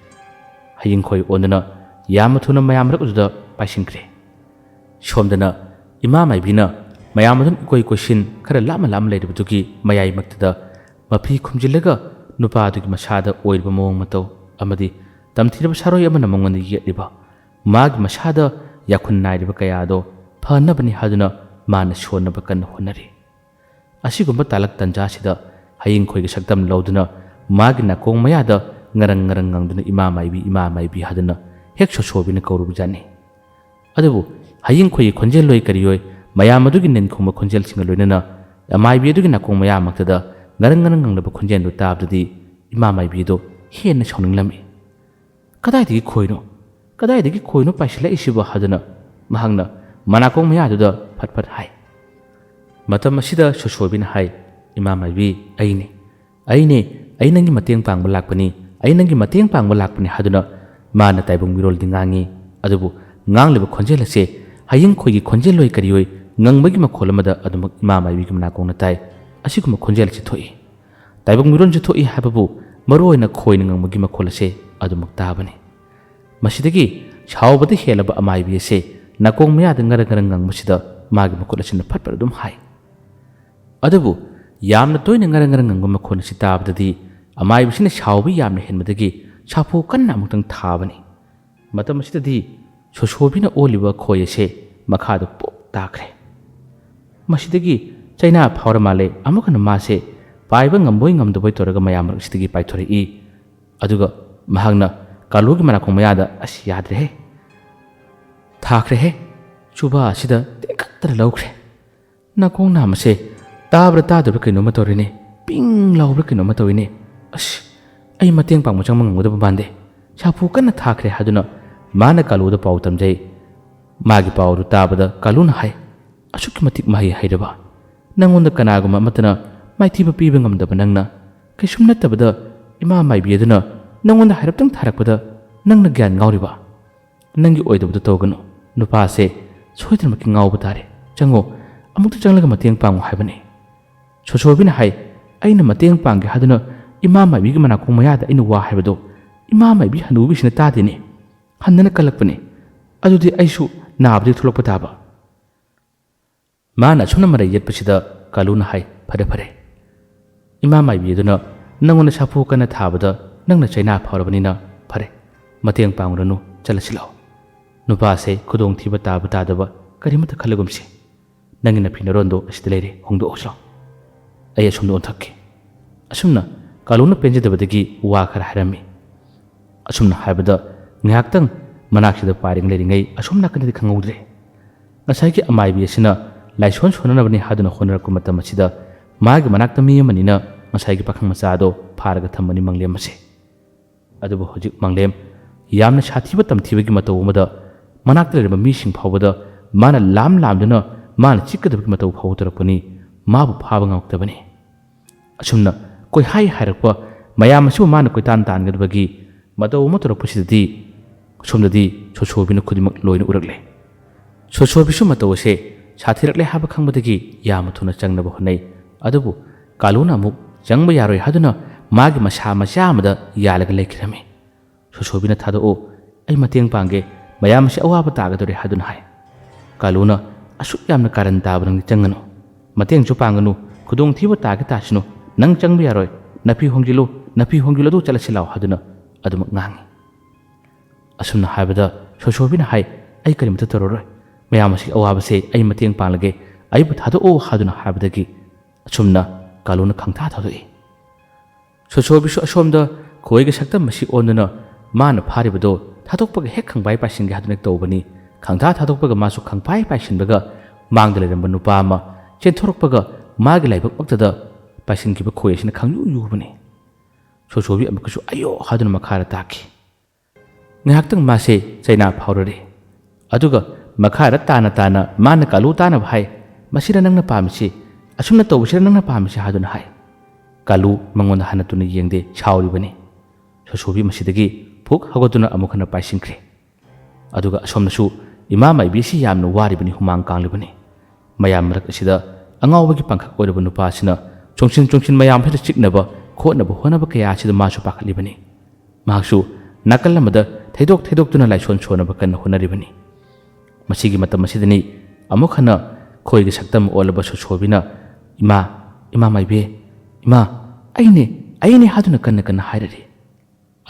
ꯍꯌꯤꯡ ꯈꯣꯏ ꯑꯣꯟꯗꯨꯅ ꯌꯥꯝꯅ ꯊꯨꯅ ꯃꯌꯥꯝ ꯃꯔꯛ ꯑꯗꯨꯗ ꯄꯥꯏꯁꯤꯟꯈ꯭ꯔꯦ꯫ ꯁꯣꯝꯗꯅ ꯏꯃꯥ ꯃꯥꯏꯕꯤꯅ ꯃꯌꯥꯝ ꯑꯗꯨꯝ ꯏꯀꯣꯏ ꯀꯣꯏꯁꯤꯟ ꯈꯔ ꯂꯥꯞꯅ ꯂꯥꯞꯅ ꯂꯩꯔꯤꯕꯗꯨꯒꯤ ꯃꯌꯥꯏꯃꯛꯇꯗ ꯃꯐꯤ ꯈꯨꯝꯖꯤꯜꯂꯒ ꯅꯨꯄꯥ ꯑꯗꯨꯒꯤ ꯃꯁꯥꯗ ꯑꯣꯏꯔꯤꯕ ꯃꯑꯣꯡ ꯃꯇꯧ ꯑꯃꯗꯤ ꯇꯝꯊꯤꯔꯕ ꯁꯥꯔꯣꯏ ꯑꯃꯅ ꯃꯉꯣꯟꯗ ꯌꯦꯠꯂꯤꯕ, ꯃꯥꯒꯤ ꯃꯁꯥꯗ ꯌꯥꯈꯨꯟ ꯅꯥꯏꯔꯤꯕ ꯀꯌꯥ ꯑꯗꯣ ꯐꯅꯕꯅꯤ ꯍꯥꯏꯗꯨꯅ ꯃꯥꯅ ꯁꯣꯟꯅꯕ ꯀꯟꯅ ꯍꯣꯠꯅꯔꯤ꯫ ꯑꯁꯤꯒꯨꯝꯕ ꯇꯥꯂꯛ ꯇꯟꯖꯥꯁꯤꯗ ꯍꯌꯤꯡ ꯈꯣꯏꯒꯤ ꯁꯛꯇꯝ ꯂꯧꯗꯨꯅ ꯃꯥꯒꯤ ꯅꯥꯀꯣꯡ ꯃꯌꯥꯗ ꯉꯔꯪ ꯉꯔꯪ ꯉꯪꯗꯨꯅ "ꯏꯃꯥ ꯃꯥꯏꯕꯤ, ꯏꯃꯥ ꯃꯥꯏꯕꯤ" ꯍꯥꯏꯗꯨꯅ ꯍꯦꯛ ꯁꯣꯁꯣꯕꯤꯅ ꯀꯧꯔꯨꯕꯖꯥꯠꯅꯤ꯫ ꯑꯗꯨꯕꯨ ꯍꯌꯤꯡ ꯈꯣꯏꯒꯤ ꯈꯣꯟꯖꯦꯜ ꯂꯣꯏ ꯀꯔꯤ ꯑꯣꯏ, ꯃꯌꯥꯝ ꯑꯗꯨꯒꯤ ꯅꯤꯟ ꯈꯨꯝꯕ ꯈꯣꯟꯖꯦꯜꯁꯤꯡꯒ ꯂꯣꯏꯅꯅ ꯃꯥꯏꯕꯤ ꯑꯗꯨꯒꯤ ꯅꯥꯀꯣꯡ ꯃꯌꯥꯃꯛꯇꯗ ꯉꯔꯪ ꯉꯔꯪ ꯉꯪꯂꯕ ꯈꯣꯟꯖꯦꯜꯗꯨ ꯇꯥꯕꯗꯗꯤ ꯏꯃꯥ ꯃꯥꯏꯕꯤ ꯑꯗꯨ ꯍꯦꯟꯅ ꯁꯥꯎꯅꯤꯡꯂꯝꯃꯤ꯫ "ꯀꯗꯥꯏꯗꯒꯤ ꯈꯣꯏꯅꯣ? ꯀꯗꯥꯏꯗꯒꯤ ꯈꯣꯏꯅꯣ ꯄꯥꯏꯁꯤꯜꯂꯛꯏꯁꯤꯕꯣ?" ꯍꯥꯏꯗꯨꯅ ꯃꯍꯥꯛꯅ ꯃꯅꯥꯀꯣꯡ ꯃꯌꯥꯗꯨꯗ ꯐꯠ ꯐꯠ ꯍꯥꯏ꯫ ꯃꯇꯝ ꯑꯁꯤꯗ ꯁꯣꯁꯣꯕꯤꯅ ꯍꯥꯏ, "ꯏꯃꯥ ꯃꯥꯏꯕꯤ, ꯑꯩꯅꯤ, ꯑꯩꯅꯦ, ꯑꯩ ꯅꯪꯒꯤ ꯃꯇꯦꯡ ꯄꯥꯡꯕ ꯂꯥꯛꯄꯅꯤ, ꯑꯩ ꯅꯪꯒꯤ ꯃꯇꯦꯡ ꯄꯥꯡꯕ ꯂꯥꯛꯄꯅꯤ" ꯍꯥꯏꯗꯨꯅ ꯃꯥꯅ ꯇꯥꯏꯕꯪ ꯃꯤꯔꯣꯜꯗꯤ ꯉꯥꯡꯉꯤ꯫ ꯑꯗꯨꯕꯨ ꯉꯥꯡꯂꯤꯕ ꯈꯣꯟꯖꯦꯜ ꯑꯁꯦ ꯍꯌꯤꯡ ꯈꯣꯏꯒꯤ ꯈꯣꯟꯖꯦꯜ ꯑꯣꯏ ꯀꯔꯤ ꯑꯣꯏ ꯉꯪꯕꯒꯤ ꯃꯈꯣꯜ ꯑꯃꯗ ꯑꯗꯨꯃꯛ ꯏꯃꯥ ꯃꯥꯏꯕꯤꯒꯤ ꯃꯅꯥꯀꯣꯡꯅ ꯇꯥꯏ꯫ ꯑꯁꯤꯒꯨꯝꯕ ꯈꯣꯟꯖꯦꯜ ꯑꯁꯤ ꯊꯣꯛꯏ꯫ ꯇꯥꯏꯕꯪ ꯃꯤꯔꯣꯟꯁꯨ ꯊꯣꯛꯏ ꯍꯥꯏꯕꯕꯨ ꯃꯔꯨ ꯑꯣꯏꯅ ꯈꯣꯏꯅ ꯉꯪꯕꯒꯤ ꯃꯈꯣꯜ ꯑꯁꯦ ꯑꯗꯨꯃꯛ ꯇꯥꯕꯅꯤ꯫ ꯃꯁꯤꯗꯒꯤ ꯁꯥꯎꯕꯗ ꯍꯦꯜꯂꯕ ꯑꯃꯥꯏꯕꯤ ꯑꯁꯦ ꯅꯥꯀꯣꯡ ꯃꯌꯥꯗ ꯉꯔꯪ ꯉꯔꯪ ꯉꯪꯕꯁꯤꯗ ꯃꯥꯒꯤ ꯃꯈꯨꯠ ꯑꯁꯤꯅ ꯐꯠ ꯐꯠ ꯑꯗꯨꯝ ꯍꯥꯏ꯫ ꯑꯗꯨꯕꯨ ꯌꯥꯝꯅ ꯇꯣꯏꯅ ꯉꯔꯪ ꯉꯔꯪ ꯉꯪꯕ ꯃꯈꯣꯜ ꯑꯁꯤ ꯇꯥꯕꯗꯗꯤ ꯑꯃꯥꯏꯕꯤꯁꯤꯅ ꯁꯥꯎꯕ ꯌꯥꯝꯅ ꯍꯦꯟꯕꯗꯒꯤ ꯁꯥꯐꯨ ꯀꯟꯅ ꯑꯃꯨꯛꯇꯪ ꯊꯥꯕꯅꯤ꯫ ꯃꯇꯝ ꯑꯁꯤꯗꯗꯤ ꯁꯣꯁꯣꯕꯤꯅ ꯑꯣꯜꯂꯤꯕ ꯈꯣꯏ ꯑꯁꯦ ꯃꯈꯥꯗ ꯄꯣꯞ ꯇꯥꯈ꯭ꯔꯦ꯫ ꯃꯁꯤꯗꯒꯤ ꯆꯩꯅꯥ ꯐꯥꯎꯔ ꯃꯥꯜꯂꯦ, ꯑꯃꯨꯛ ꯍꯟꯅ ꯃꯥꯁꯦ ꯄꯥꯏꯕ ꯉꯝꯕꯣꯏ ꯉꯝꯗꯕꯣꯏ ꯇꯧꯔꯒ ꯃꯌꯥꯝ ꯃꯔꯛꯁꯤꯗꯒꯤ ꯄꯥꯏꯊꯣꯔꯛꯏ꯫ ꯑꯗꯨꯒ ꯃꯍꯥꯛꯅ ꯀꯥꯂꯨꯒꯤ ꯃꯅꯥꯀꯣꯡ ꯃꯌꯥꯗ, "ꯑꯁ, ꯌꯥꯗ꯭ꯔꯦꯍꯦ, ꯊꯥꯈ꯭ꯔꯦꯍꯦ, ꯆꯨꯕꯥ ꯑꯁꯤꯗ ꯇꯦꯡꯈꯠꯇꯅ ꯂꯧꯈ꯭ꯔꯦ꯫ "ꯅꯥꯀꯣꯡ ꯅꯥꯝꯃꯁꯦ ꯇꯥꯕ꯭ꯔꯥ ꯇꯥꯗꯕ꯭ꯔꯥ ꯀꯩꯅꯣꯝꯃ ꯇꯧꯔꯤꯅꯦ, ꯄꯤꯡ ꯂꯥꯎꯕ꯭ꯔꯥ ꯀꯩꯅꯣꯝꯃ ꯇꯧꯔꯤꯅꯦ꯫ ꯑꯁ, ꯑꯩ ꯃꯇꯦꯡ ꯄꯥꯡꯕ ꯆꯪꯕ ꯉꯝꯒꯗꯕ ꯃꯥꯟꯗꯦ꯫ ꯁꯥꯐꯨ ꯀꯟꯅ ꯊꯥꯈ꯭ꯔꯦ" ꯍꯥꯏꯗꯨꯅ ꯃꯥꯅ ꯀꯥꯂꯨꯗ ꯄꯥꯎ ꯇꯝꯖꯩ꯫ ꯃꯥꯒꯤ ꯄꯥꯎ ꯑꯗꯨ ꯇꯥꯕꯗ ꯀꯥꯂꯨꯅ ꯍꯥꯏ, "ꯑꯁꯨꯛꯀꯤ ꯃꯇꯤꯛ ꯃꯍꯩ ꯍꯩꯔꯕ, ꯅꯪꯉꯣꯟꯗ ꯀꯅꯥꯒꯨꯝꯕ ꯑꯃꯠꯇꯅ ꯃꯥꯏꯊꯤꯕ ꯄꯤꯕ ꯉꯝꯗꯕ ꯅꯪꯅ, ꯀꯩꯁꯨꯝ ꯅꯠꯇꯕꯗ ꯏꯃꯥ ꯃꯥꯏꯕꯤ ꯑꯗꯨꯅ ꯅꯪꯉꯣꯟꯗ ꯍꯥꯏꯔꯞꯇꯪ ꯊꯥꯔꯛꯄꯗ ꯅꯪꯅ ꯒ꯭ꯌꯥꯟ ꯉꯥꯎꯔꯤꯕ? ꯅꯪꯒꯤ ꯑꯣꯏꯗꯕꯗꯨ ꯇꯧꯒꯅꯨ꯫ ꯅꯨꯄꯥꯁꯦ ꯁꯣꯏꯗꯅꯃꯛꯀꯤ ꯉꯥꯎꯕ ꯇꯥꯔꯦ꯫ ꯆꯪꯉꯣ, ꯑꯃꯨꯛꯇ ꯆꯪꯂꯒ ꯃꯇꯦꯡ ꯄꯥꯡꯉꯨ" ꯍꯥꯏꯕꯅꯤ꯫ ꯁꯣꯁꯣꯕꯤꯅ ꯍꯥꯏ, "ꯑꯩꯅ ꯃꯇꯦꯡ ꯄꯥꯡꯒꯦ ꯍꯥꯏꯗꯨꯅ ꯏꯃꯥ ꯃꯥꯏꯕꯤꯒꯤ ꯃꯅꯥꯀꯣꯡ ꯃꯌꯥꯗ ꯑꯩꯅ ꯋꯥ ꯍꯥꯏꯕꯗꯣ ꯏꯃꯥ ꯃꯥꯏꯕꯤ ꯍꯅꯨꯕꯤꯁꯤꯅ ꯇꯥꯗꯦꯅꯦ꯫ ꯍꯟꯗꯅ ꯀꯜꯂꯛꯄꯅꯦ꯫ ꯑꯗꯨꯗꯤ ꯑꯩꯁꯨ ꯅꯥꯕꯗꯒꯤ ꯊꯣꯛꯂꯛꯄ ꯇꯥꯕ"꯫ ꯃꯥꯅ ꯑꯁꯨꯝꯅ ꯃꯔꯩ ꯌꯦꯠꯄꯁꯤꯗ ꯀꯥꯂꯨꯅ ꯍꯥꯏ, "ꯐꯔꯦ, ꯐꯔꯦ꯫ ꯏꯃꯥ ꯃꯥꯏꯕꯤ ꯑꯗꯨꯅ ꯅꯪꯉꯣꯟꯗ ꯁꯥꯐꯨ ꯀꯟꯅ ꯊꯥꯕꯗ ꯅꯪꯅ ꯆꯩꯅꯥ ꯐꯥꯎꯔꯕꯅꯤꯅ ꯐꯔꯦ, ꯃꯇꯦꯡ ꯄꯥꯡꯂꯨꯔꯅꯨ, ꯆꯠꯂꯁꯤ ꯂꯥꯛꯑꯣ꯫ ꯅꯨꯄꯥꯁꯦ ꯈꯨꯗꯣꯡꯊꯤꯕ ꯇꯥꯕ ꯇꯥꯗꯕ ꯀꯔꯤꯃꯠꯇ ꯈꯜꯂꯒꯨꯝꯁꯤ꯫ ꯅꯪꯒꯤ ꯅꯐꯤ ꯅꯔꯣꯟꯗꯣ ꯑꯁꯤꯗ ꯂꯩꯔꯦ, ꯍꯣꯡꯗꯣꯛꯑꯣ ꯂꯥꯎ꯫ ꯑꯩ ꯑꯁꯣꯝꯗ ꯑꯣꯟꯊꯣꯛꯀꯦ"꯫ ꯑꯁꯨꯝꯅ ꯀꯥꯂꯨꯅ ꯄꯦꯟꯖꯗꯕꯗꯒꯤ ꯋꯥ ꯈꯔ ꯍꯥꯏꯔꯝꯃꯤ꯫ ꯑꯁꯨꯝꯅ ꯍꯥꯏꯕꯗ ꯉꯥꯏꯍꯥꯛꯇꯪ ꯃꯅꯥꯛꯁꯤꯗ ꯄꯥꯏꯔꯒ ꯂꯩꯔꯤꯉꯩ ꯑꯁꯣꯝ ꯅꯥꯀꯟꯗꯗꯤ ꯈꯪꯍꯧꯗ꯭ꯔꯦ꯫ ꯉꯁꯥꯏꯒꯤ ꯑꯃꯥꯏꯕꯤ ꯑꯁꯤꯅ ꯂꯥꯏꯁꯣꯟ ꯁꯣꯟꯅꯅꯕꯅꯤ ꯍꯥꯏꯗꯨꯅ ꯍꯣꯠꯅꯔꯛꯄ ꯃꯇꯝ ꯑꯁꯤꯗ ꯃꯥꯒꯤ ꯃꯅꯥꯛꯇ ꯃꯤ ꯑꯃꯅꯤꯅ ꯉꯁꯥꯏꯒꯤ ꯄꯥꯈꯪ ꯃꯆꯥ ꯑꯗꯣ ꯐꯥꯔꯒ ꯊꯝꯕꯅꯤ ꯃꯪꯂꯦꯝ ꯑꯁꯦ꯫ ꯑꯗꯨꯕꯨ ꯍꯧꯖꯤꯛ ꯃꯪꯂꯦꯝ ꯌꯥꯝꯅ ꯁꯥꯊꯤꯕ ꯇꯝꯊꯤꯕꯒꯤ ꯃꯇꯧ ꯑꯃꯗ ꯃꯅꯥꯛꯇ ꯂꯩꯔꯝꯕ ꯃꯤꯁꯤꯡ ꯐꯥꯎꯕꯗ ꯃꯥꯅ ꯂꯥꯝ ꯂꯥꯝꯗꯨꯅ ꯃꯥꯅ ꯆꯤꯛꯀꯗꯕꯒꯤ ꯃꯇꯧ ꯐꯥꯎꯕ ꯇꯧꯔꯛꯄꯅꯤ꯫ ꯃꯥꯕꯨ ꯐꯥꯕ ꯉꯝꯃꯛꯇꯕꯅꯤ꯫ ꯑꯁꯨꯝꯅ ꯀꯣꯏꯍꯥꯏ ꯍꯥꯏꯔꯛꯄ ꯃꯌꯥꯝ ꯑꯁꯤꯕꯨ ꯃꯥꯅ ꯀꯣꯏꯇꯥꯟ ꯇꯥꯟꯒꯗꯕꯒꯤ ꯃꯇꯧ ꯑꯃ ꯇꯧꯔꯛꯄꯁꯤꯗꯗꯤ ꯁꯣꯝꯗꯗꯤ ꯁꯣꯁꯣꯕꯤꯅ ꯈꯨꯗꯤꯡꯃꯛ ꯂꯣꯏꯅ ꯎꯔꯛꯂꯦ꯫ ꯁꯣꯁꯣꯕꯤꯁꯨ ꯃꯇꯧ ꯑꯁꯦ ꯁꯥꯊꯤꯔꯛꯂꯦ ꯍꯥꯏꯕ ꯈꯪꯕꯗꯒꯤ ꯌꯥꯝꯅ ꯊꯨꯅ ꯆꯪꯅꯕ ꯍꯣꯠꯅꯩ꯫ ꯑꯗꯨꯕꯨ ꯀꯥꯂꯨꯅ ꯑꯃꯨꯛ ꯆꯪꯕ ꯌꯥꯔꯣꯏ ꯍꯥꯏꯗꯨꯅ ꯃꯥꯒꯤ ꯃꯁꯥ ꯃꯆꯥ ꯑꯃꯗ ꯌꯥꯜꯂꯒ ꯂꯩꯈꯤꯔꯝꯃꯤ꯫ ꯁꯣꯁꯣꯕꯤꯅ "ꯊꯥꯗꯣꯛꯎ, ꯑꯩ ꯃꯇꯦꯡ ꯄꯥꯡꯒꯦ, ꯃꯌꯥꯝ ꯑꯁꯤ ꯑꯋꯥꯕ ꯇꯥꯒꯗꯧꯔꯦ" ꯍꯥꯏꯗꯨꯅ ꯍꯥꯏ꯫ ꯀꯥꯂꯨꯅ "ꯑꯁꯨꯛ ꯌꯥꯝꯅ ꯀꯥꯔꯟ ꯇꯥꯕ ꯅꯪꯗꯤ ꯆꯪꯒꯅꯨ, ꯃꯇꯦꯡꯁꯨ ꯄꯥꯡꯒꯅꯨ, ꯈꯨꯗꯣꯡꯊꯤꯕ ꯇꯥꯒꯦ ꯇꯥꯁꯅꯨ, ꯅꯪ ꯆꯪꯕ ꯌꯥꯔꯣꯏ, ꯅꯐꯤ ꯍꯣꯡꯖꯤꯜꯂꯨ, ꯅꯐꯤ ꯍꯣꯡꯖꯤꯜꯂꯨ, ꯑꯗꯨ ꯆꯠꯂꯁꯤ ꯂꯥꯎ" ꯍꯥꯏꯗꯨꯅ ꯑꯗꯨꯃꯛ ꯉꯥꯡꯉꯤ꯫ ꯑꯁꯨꯝꯅ ꯍꯥꯏꯕꯗ ꯁꯣꯁꯣꯕꯤꯅ ꯍꯥꯏ, "ꯑꯩ ꯀꯔꯤꯃꯇ ꯇꯧꯔꯔꯣꯏ, ꯃꯌꯥꯝ ꯑꯁꯤꯒꯤ ꯑꯋꯥꯕꯁꯦ ꯑꯩ ꯃꯇꯦꯡ ꯄꯥꯡꯂꯒꯦ, ꯑꯩꯕꯨ ꯊꯥꯗꯣꯛꯑꯣ" ꯍꯥꯏꯗꯨꯅ ꯍꯥꯏꯕꯗꯒꯤ ꯑꯁꯨꯝꯅ ꯀꯥꯂꯨꯅ ꯈꯪꯊꯥ ꯊꯥꯗꯣꯛꯏ꯫ ꯁꯣꯁꯣꯕꯤꯁꯨ ꯑꯁꯣꯝꯗ ꯈꯣꯏꯒ ꯁꯛꯇꯝ ꯑꯁꯤ ꯑꯣꯟꯗꯨꯅ ꯃꯥꯅ ꯐꯥꯔꯤꯕꯗꯣ ꯊꯥꯗꯣꯛꯄꯒ ꯍꯦꯛ ꯈꯪꯄꯥꯏ ꯄꯥꯏꯁꯤꯟꯒꯦ ꯍꯥꯏꯗꯨꯅ ꯇꯧꯕꯅꯤ꯫ ꯈꯪꯊꯥ ꯊꯥꯗꯣꯛꯄꯒ ꯃꯥꯁꯨ ꯈꯪꯄꯥꯏ ꯄꯥꯏꯁꯤꯟꯕꯒ ꯃꯥꯡꯗ ꯂꯩꯔꯝꯕ ꯅꯨꯄꯥ ꯑꯃ ꯆꯦꯟꯊꯣꯔꯛꯄꯒ ꯃꯥꯒꯤ ꯂꯥꯏꯕꯛꯃꯛꯇꯗ ꯄꯥꯏꯁꯤꯟꯈꯤꯕ ꯈꯣꯏ ꯑꯁꯤꯅ ꯈꯪꯌꯨ ꯌꯨꯕꯅꯤ꯫ ꯁꯣꯁꯣꯕꯤ ꯑꯃꯨꯛꯀꯁꯨ "ꯑꯌꯣ" ꯍꯥꯏꯗꯨꯅ ꯃꯈꯥꯗ ꯇꯥꯈꯤ꯫ ꯉꯥꯏꯍꯥꯛꯇꯪ ꯃꯥꯁꯦ ꯆꯩꯅꯥ ꯐꯥꯎꯔꯔꯦ꯫ ꯑꯗꯨꯒ ꯃꯈꯥꯗ ꯇꯥꯅ ꯇꯥꯅ ꯃꯥꯅ ꯀꯥꯂꯨ ꯇꯥꯅꯕ ꯍꯥꯏ, "ꯃꯁꯤꯔ ꯅꯪꯅ ꯄꯥꯝꯃꯤꯁꯤ? ꯑꯁꯨꯝꯅ ꯇꯧꯕꯁꯤꯔ ꯅꯪꯅ ꯄꯥꯝꯃꯤꯁꯤ?" ꯍꯥꯏꯗꯨꯅ ꯍꯥꯏ꯫ ꯀꯥꯂꯨ ꯃꯉꯣꯟꯗ ꯍꯟꯅ ꯇꯨꯅ ꯌꯦꯡꯗꯦ, ꯁꯥꯎꯔꯤꯕꯅꯤ꯫ ꯁꯣꯁꯣꯕꯤ ꯃꯁꯤꯗꯒꯤ ꯐꯨꯛ ꯍꯧꯒꯠꯇꯨꯅ ꯑꯃꯨꯛ ꯍꯟꯅ ꯄꯥꯏꯁꯤꯟꯈ꯭ꯔꯦ꯫ ꯑꯗꯨꯒ ꯑꯁꯣꯝꯗꯁꯨ ꯏꯃꯥ ꯃꯥꯏꯕꯤꯁꯤ ꯌꯥꯝꯅ ꯋꯥꯔꯤꯕꯅꯤ, ꯍꯨꯃꯥꯡ ꯀꯥꯡꯂꯤꯕꯅꯤ꯫ ꯃꯌꯥꯝ ꯃꯔꯛ ꯑꯁꯤꯗ ꯑꯉꯥꯎꯕꯒꯤ ꯄꯥꯡꯈꯛ ꯑꯣꯏꯔꯕ ꯅꯨꯄꯥ ꯑꯁꯤꯅ ꯆꯣꯡꯁꯤꯟ ꯆꯣꯡꯁꯤꯟ ꯃꯌꯥꯝꯁꯤꯗ ꯆꯤꯛꯅꯕ ꯈꯣꯠꯅꯕ ꯍꯣꯠꯅꯕ ꯀꯌꯥ ꯑꯁꯤꯗ ꯃꯥꯁꯨ ꯄꯥꯈꯠꯂꯤꯕꯅꯤ꯫ ꯃꯍꯥꯛꯁꯨ ꯅꯥꯀꯜ ꯑꯃꯗ ꯊꯩꯗꯣꯛ ꯊꯩꯗꯣꯛꯇꯨꯅ ꯂꯥꯏꯁꯣꯟ ꯁꯣꯟꯅꯕ ꯀꯟꯅ ꯍꯣꯠꯅꯔꯤꯕꯅꯤ꯫ ꯃꯁꯤꯒꯤ ꯃꯇꯝ ꯑꯁꯤꯗꯅꯤ ꯑꯃꯨꯛ ꯍꯟꯅ ꯈꯣꯏꯒꯤ ꯁꯛꯇꯝ ꯑꯣꯜꯂꯕ ꯁꯣꯁꯣꯕꯤꯅ, "ꯏꯃꯥ, ꯏꯃꯥ ꯃꯥꯏꯕꯤ, ꯏꯃꯥ, ꯑꯩꯅꯦ, ꯑꯩꯅꯦ" ꯍꯥꯏꯗꯨꯅ ꯀꯟꯅ ꯀꯟꯅ ꯍꯥꯏꯔꯔꯤ꯫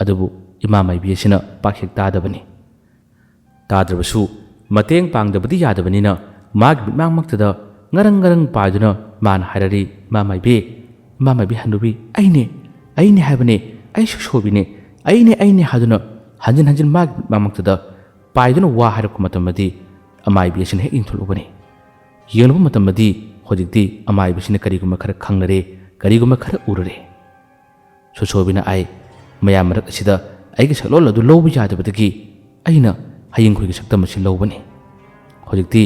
ꯑꯗꯨꯕꯨ ꯏꯃꯥ ꯃꯥꯏꯕꯤ ꯑꯁꯤꯅ ꯄꯥꯛ ꯍꯦꯛ ꯇꯥꯗꯕꯅꯤ꯫ ꯇꯥꯗ꯭ꯔꯕꯁꯨ ꯃꯇꯦꯡ ꯄꯥꯡꯗꯕꯗꯤ ꯌꯥꯗꯕꯅꯤꯅ ꯃꯥꯒꯤ ꯃꯤꯠꯃꯥꯡꯃꯛꯇꯗ ꯉꯔꯪ ꯉꯔꯪ ꯄꯥꯏꯗꯨꯅ ꯃꯥꯅ ꯍꯥꯏꯔꯔꯤ, "ꯏꯃꯥ ꯃꯥꯏꯕꯤ, ꯏꯃꯥ ꯃꯥꯏꯕꯤ ꯍꯅꯨꯕꯤ, ꯑꯩꯅꯦ, ꯑꯩꯅꯦ ꯍꯥꯏꯕꯅꯦ, ꯑꯩ ꯁꯣꯁꯣꯕꯤꯅꯦ, ꯑꯩꯅꯦ, ꯑꯩꯅꯦ" ꯍꯥꯏꯗꯨꯅ ꯍꯟꯖꯤꯟ ꯍꯟꯖꯤꯟ ꯃꯥꯒꯤ ꯃꯤꯠꯃꯥꯡꯃꯛꯇꯗ ꯄꯥꯏꯗꯨꯅ ꯋꯥ ꯍꯥꯏꯔꯛꯄ ꯃꯇꯝꯗꯗꯤ ꯑꯃꯥꯏꯕꯤ ꯑꯁꯤꯅ ꯍꯦꯛ ꯌꯦꯡꯊꯣꯛꯂꯨꯕꯅꯤ꯫ ꯌꯦꯡꯂꯨꯕ ꯃꯇꯝꯗꯗꯤ ꯍꯧꯖꯤꯛꯇꯤ ꯑꯃꯥꯏꯕꯤꯁꯤꯅ ꯀꯔꯤꯒꯨꯝꯕ ꯈꯔ ꯈꯪꯂꯔꯦ, ꯀꯔꯤꯒꯨꯝꯕ ꯈꯔ ꯎꯔꯔꯦ꯫ ꯁꯣꯁꯣꯕꯤꯅ ꯑꯩ ꯃꯌꯥꯝ ꯃꯔꯛ ꯑꯁꯤꯗ ꯑꯩꯒꯤ ꯁꯛꯂꯣꯟ ꯑꯗꯨ ꯂꯧꯕ ꯌꯥꯗꯕꯗꯒꯤ ꯑꯩꯅ ꯍꯌꯦꯡꯈꯣꯏꯒꯤ ꯁꯛꯇꯝ ꯑꯁꯤ ꯂꯧꯕꯅꯤ꯫ ꯍꯧꯖꯤꯛꯇꯤ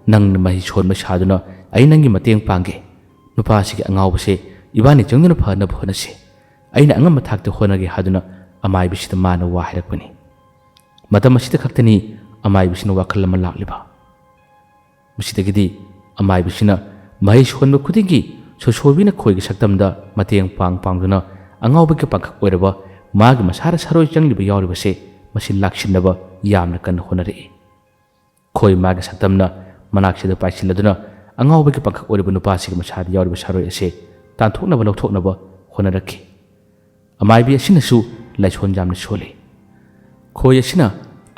ꯅꯪꯅ ꯃꯍꯩ ꯁꯣꯟꯕ ꯁꯥꯗꯨꯅ ꯑꯩ ꯅꯪꯒꯤ ꯃꯇꯦꯡ ꯄꯥꯡꯒꯦ꯫ ꯅꯨꯄꯥ ꯑꯁꯤꯒꯤ ꯑꯉꯥꯎꯕꯁꯦ ꯏꯕꯥꯅꯤ ꯆꯪꯗꯨꯅ ꯐꯅꯕ ꯍꯣꯠꯅꯁꯤ꯫ ꯑꯩꯅ ꯑꯉꯝꯕ ꯊꯥꯛꯇ ꯍꯣꯠꯅꯒꯦ" ꯍꯥꯏꯗꯨꯅ ꯑꯃꯥꯏꯕꯤꯁꯤꯗ ꯃꯥꯅ ꯋꯥ ꯍꯥꯏꯔꯛꯄꯅꯤ꯫ ꯃꯇꯝ ꯑꯁꯤꯗ ꯈꯛꯇꯅꯤ ꯑꯃꯥꯏꯕꯤꯁꯤꯅ ꯋꯥꯈꯜ ꯑꯃ ꯂꯥꯛꯂꯤꯕ꯫ ꯃꯁꯤꯗꯒꯤꯗꯤ ꯑꯃꯥꯏꯕꯤꯁꯤꯅ ꯃꯍꯩ ꯁꯣꯟꯕ ꯈꯨꯗꯤꯡꯒꯤ ꯁꯣꯁꯣꯕꯤꯅ ꯈꯣꯏꯒꯤ ꯁꯛꯇꯝꯗ ꯃꯇꯦꯡ ꯄꯥꯡ ꯄꯥꯡꯗꯨꯅ ꯑꯉꯥꯎꯕꯒꯤ ꯄꯥꯡꯈꯛ ꯑꯣꯏꯔꯕ ꯃꯥꯒꯤ ꯃꯁꯥꯗ ꯁꯔꯣꯏ ꯆꯪꯂꯤꯕ ꯌꯥꯎꯔꯤꯕꯁꯦ ꯃꯁꯤ ꯂꯥꯛꯁꯤꯟꯅꯕ ꯌꯥꯝꯅ ꯀꯟꯅ ꯍꯣꯠꯅꯔꯛꯏ꯫ ꯈꯣꯏ ꯃꯥꯒꯤ ꯁꯛꯇꯝꯅ ꯃꯅꯥꯛꯁꯤꯗ ꯄꯥꯏꯁꯤꯜꯂꯗꯨꯅ ꯑꯉꯥꯎꯕꯒꯤ ꯄꯥꯡꯈꯛ ꯑꯣꯏꯔꯤꯕ ꯅꯨꯄꯥꯁꯤꯒꯤ ꯃꯁꯥꯗ ꯌꯥꯎꯔꯤꯕ ꯁꯔꯣꯏ ꯑꯁꯦ ꯇꯥꯟꯊꯣꯛꯅꯕ ꯂꯧꯊꯣꯛꯅꯕ ꯍꯣꯠꯅꯔꯛꯈꯤ꯫ ꯑꯃꯥꯏꯕꯤ ꯑꯁꯤꯅꯁꯨ ꯂꯥꯏꯁꯣꯟ ꯌꯥꯝꯅ ꯁꯣꯜꯂꯤ꯫ ꯈꯣꯏ ꯑꯁꯤꯅ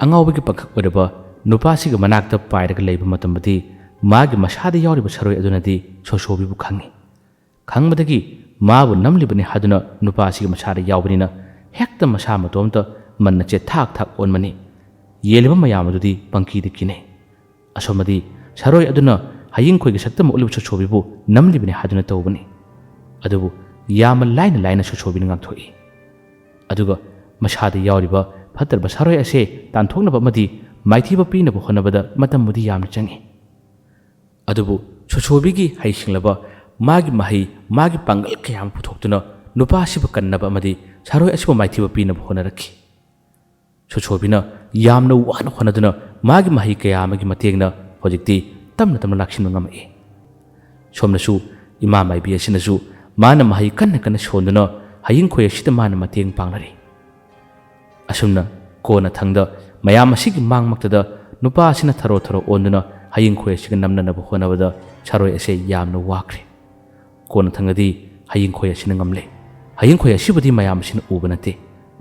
ꯑꯉꯥꯎꯕꯒꯤ ꯄꯥꯡꯈꯛ ꯑꯣꯏꯔꯕ ꯅꯨꯄꯥꯁꯤꯒꯤ ꯃꯅꯥꯛꯇ ꯄꯥꯏꯔꯒ ꯂꯩꯕ ꯃꯇꯝꯗꯗꯤ ꯃꯥꯒꯤ ꯃꯁꯥꯗ ꯌꯥꯎꯔꯤꯕ ꯁꯔꯣꯏ ꯑꯗꯨꯅꯗꯤ ꯁꯣꯁꯣꯕꯤꯕꯨ ꯈꯪꯏ꯫ ꯈꯪꯕꯗꯒꯤ ꯃꯥꯕꯨ ꯅꯝꯂꯤꯕꯅꯤ ꯍꯥꯏꯗꯨꯅ ꯅꯨꯄꯥ ꯑꯁꯤꯒꯤ ꯃꯁꯥꯗ ꯌꯥꯎꯕꯅꯤꯅ ꯍꯦꯛꯇ ꯃꯁꯥ ꯃꯇꯣꯝꯇ ꯃꯟꯅ ꯆꯦꯠꯊꯥꯛ ꯊꯥꯛ ꯑꯣꯟꯕꯅꯤ꯫ ꯌꯦꯡꯂꯤꯕ ꯃꯌꯥꯝ ꯑꯗꯨꯗꯤ ꯄꯪꯀꯤꯗ ꯀꯤꯅꯩ꯫ ꯑꯁꯣꯝꯗꯗꯤ ꯁꯔꯣꯏ ꯑꯗꯨꯅ ꯍꯌꯤꯡꯈꯣꯏꯒꯤ ꯁꯛꯇꯝ ꯎꯠꯂꯤꯕ ꯁꯣꯁꯣꯕꯤꯕꯨ ꯅꯝꯂꯤꯕꯅꯤ ꯍꯥꯏꯗꯨꯅ ꯇꯧꯕꯅꯤ꯫ ꯑꯗꯨꯕꯨ ꯌꯥꯝꯅ ꯂꯥꯏꯅ ꯂꯥꯏꯅ ꯁꯣꯁꯣꯕꯤꯅ ꯉꯥꯛꯊꯣꯛꯏ꯫ ꯑꯗꯨꯒ ꯃꯁꯥꯗ ꯌꯥꯎꯔꯤꯕ ꯐꯠꯇ꯭ꯔꯕ ꯁꯥꯔꯣꯏ ꯑꯁꯦ ꯇꯥꯟꯊꯣꯛꯅꯕ ꯑꯃꯗꯤ ꯃꯥꯏꯊꯤꯕ ꯄꯤꯅꯕ ꯍꯣꯠꯅꯕꯗ ꯃꯇꯝꯕꯨꯗꯤ ꯌꯥꯝꯅ ꯆꯪꯏ꯫ ꯑꯗꯨꯕꯨ ꯁꯣꯁꯣꯕꯤꯒꯤ ꯍꯩꯁꯤꯡꯂꯕ ꯃꯥꯒꯤ ꯃꯍꯩ, ꯃꯥꯒꯤ ꯄꯥꯡꯒꯜ ꯀꯌꯥ ꯑꯃ ꯄꯨꯊꯣꯛꯇꯨꯅ ꯅꯨꯄꯥ ꯑꯁꯤꯕꯨ ꯀꯟꯅꯕ ꯑꯃꯗꯤ ꯁꯥꯔꯣꯏ ꯑꯁꯤꯕꯨ ꯃꯥꯏꯊꯤꯕ ꯄꯤꯅꯕ ꯍꯣꯠꯅꯔꯛꯈꯤ꯫ ꯁꯣꯁꯣꯕꯤꯅ ꯌꯥꯝꯅ ꯋꯥꯅ ꯍꯣꯠꯅꯗꯨꯅ ꯃꯥꯒꯤ ꯃꯍꯩ ꯀꯌꯥ ꯑꯃꯒꯤ ꯃꯇꯦꯡꯅ ꯍꯧꯖꯤꯛꯇꯤ ꯇꯞꯅ ꯇꯞꯅ ꯂꯥꯛꯁꯤꯟꯕ ꯉꯝꯃꯛꯏ꯫ ꯁꯣꯝꯅꯁꯨ ꯏꯃꯥ ꯃꯥꯏꯕꯤ ꯑꯁꯤꯅꯁꯨ ꯃꯥꯅ ꯃꯍꯩ ꯀꯟꯅ ꯀꯟꯅ ꯁꯣꯟꯗꯨꯅ ꯍꯌꯤꯡꯈꯣꯏ ꯑꯁꯤꯗ ꯃꯥꯅ ꯃꯇꯦꯡ ꯄꯥꯡꯅꯔꯤ꯫ ꯑꯁꯨꯝꯅ ꯀꯣꯟꯅ ꯊꯪꯗ ꯃꯌꯥꯝ ꯑꯁꯤꯒꯤ ꯃꯥꯡꯃꯛꯇꯗ ꯅꯨꯄꯥ ꯑꯁꯤꯅ ꯊꯔꯣ ꯊꯔꯣ ꯑꯣꯟꯗꯨꯅ ꯍꯌꯤꯡꯈꯣꯏ ꯑꯁꯤꯒ ꯅꯝꯅꯅꯕ ꯍꯣꯠꯅꯕꯗ ꯁꯥꯔꯣꯏ ꯑꯁꯦ ꯌꯥꯝꯅ ꯋꯥꯈ꯭ꯔꯦ꯫ ꯀꯣꯟꯅ ꯊꯪꯗꯗꯤ ꯍꯌꯤꯡꯈꯣꯏ ꯑꯁꯤꯅ ꯉꯝꯂꯦ꯫ ꯍꯌꯤꯡꯈꯣꯏ ꯑꯁꯤꯕꯨꯗꯤ ꯃꯌꯥꯝ ꯑꯁꯤꯅ ꯎꯕ ꯅꯠꯇꯦ꯫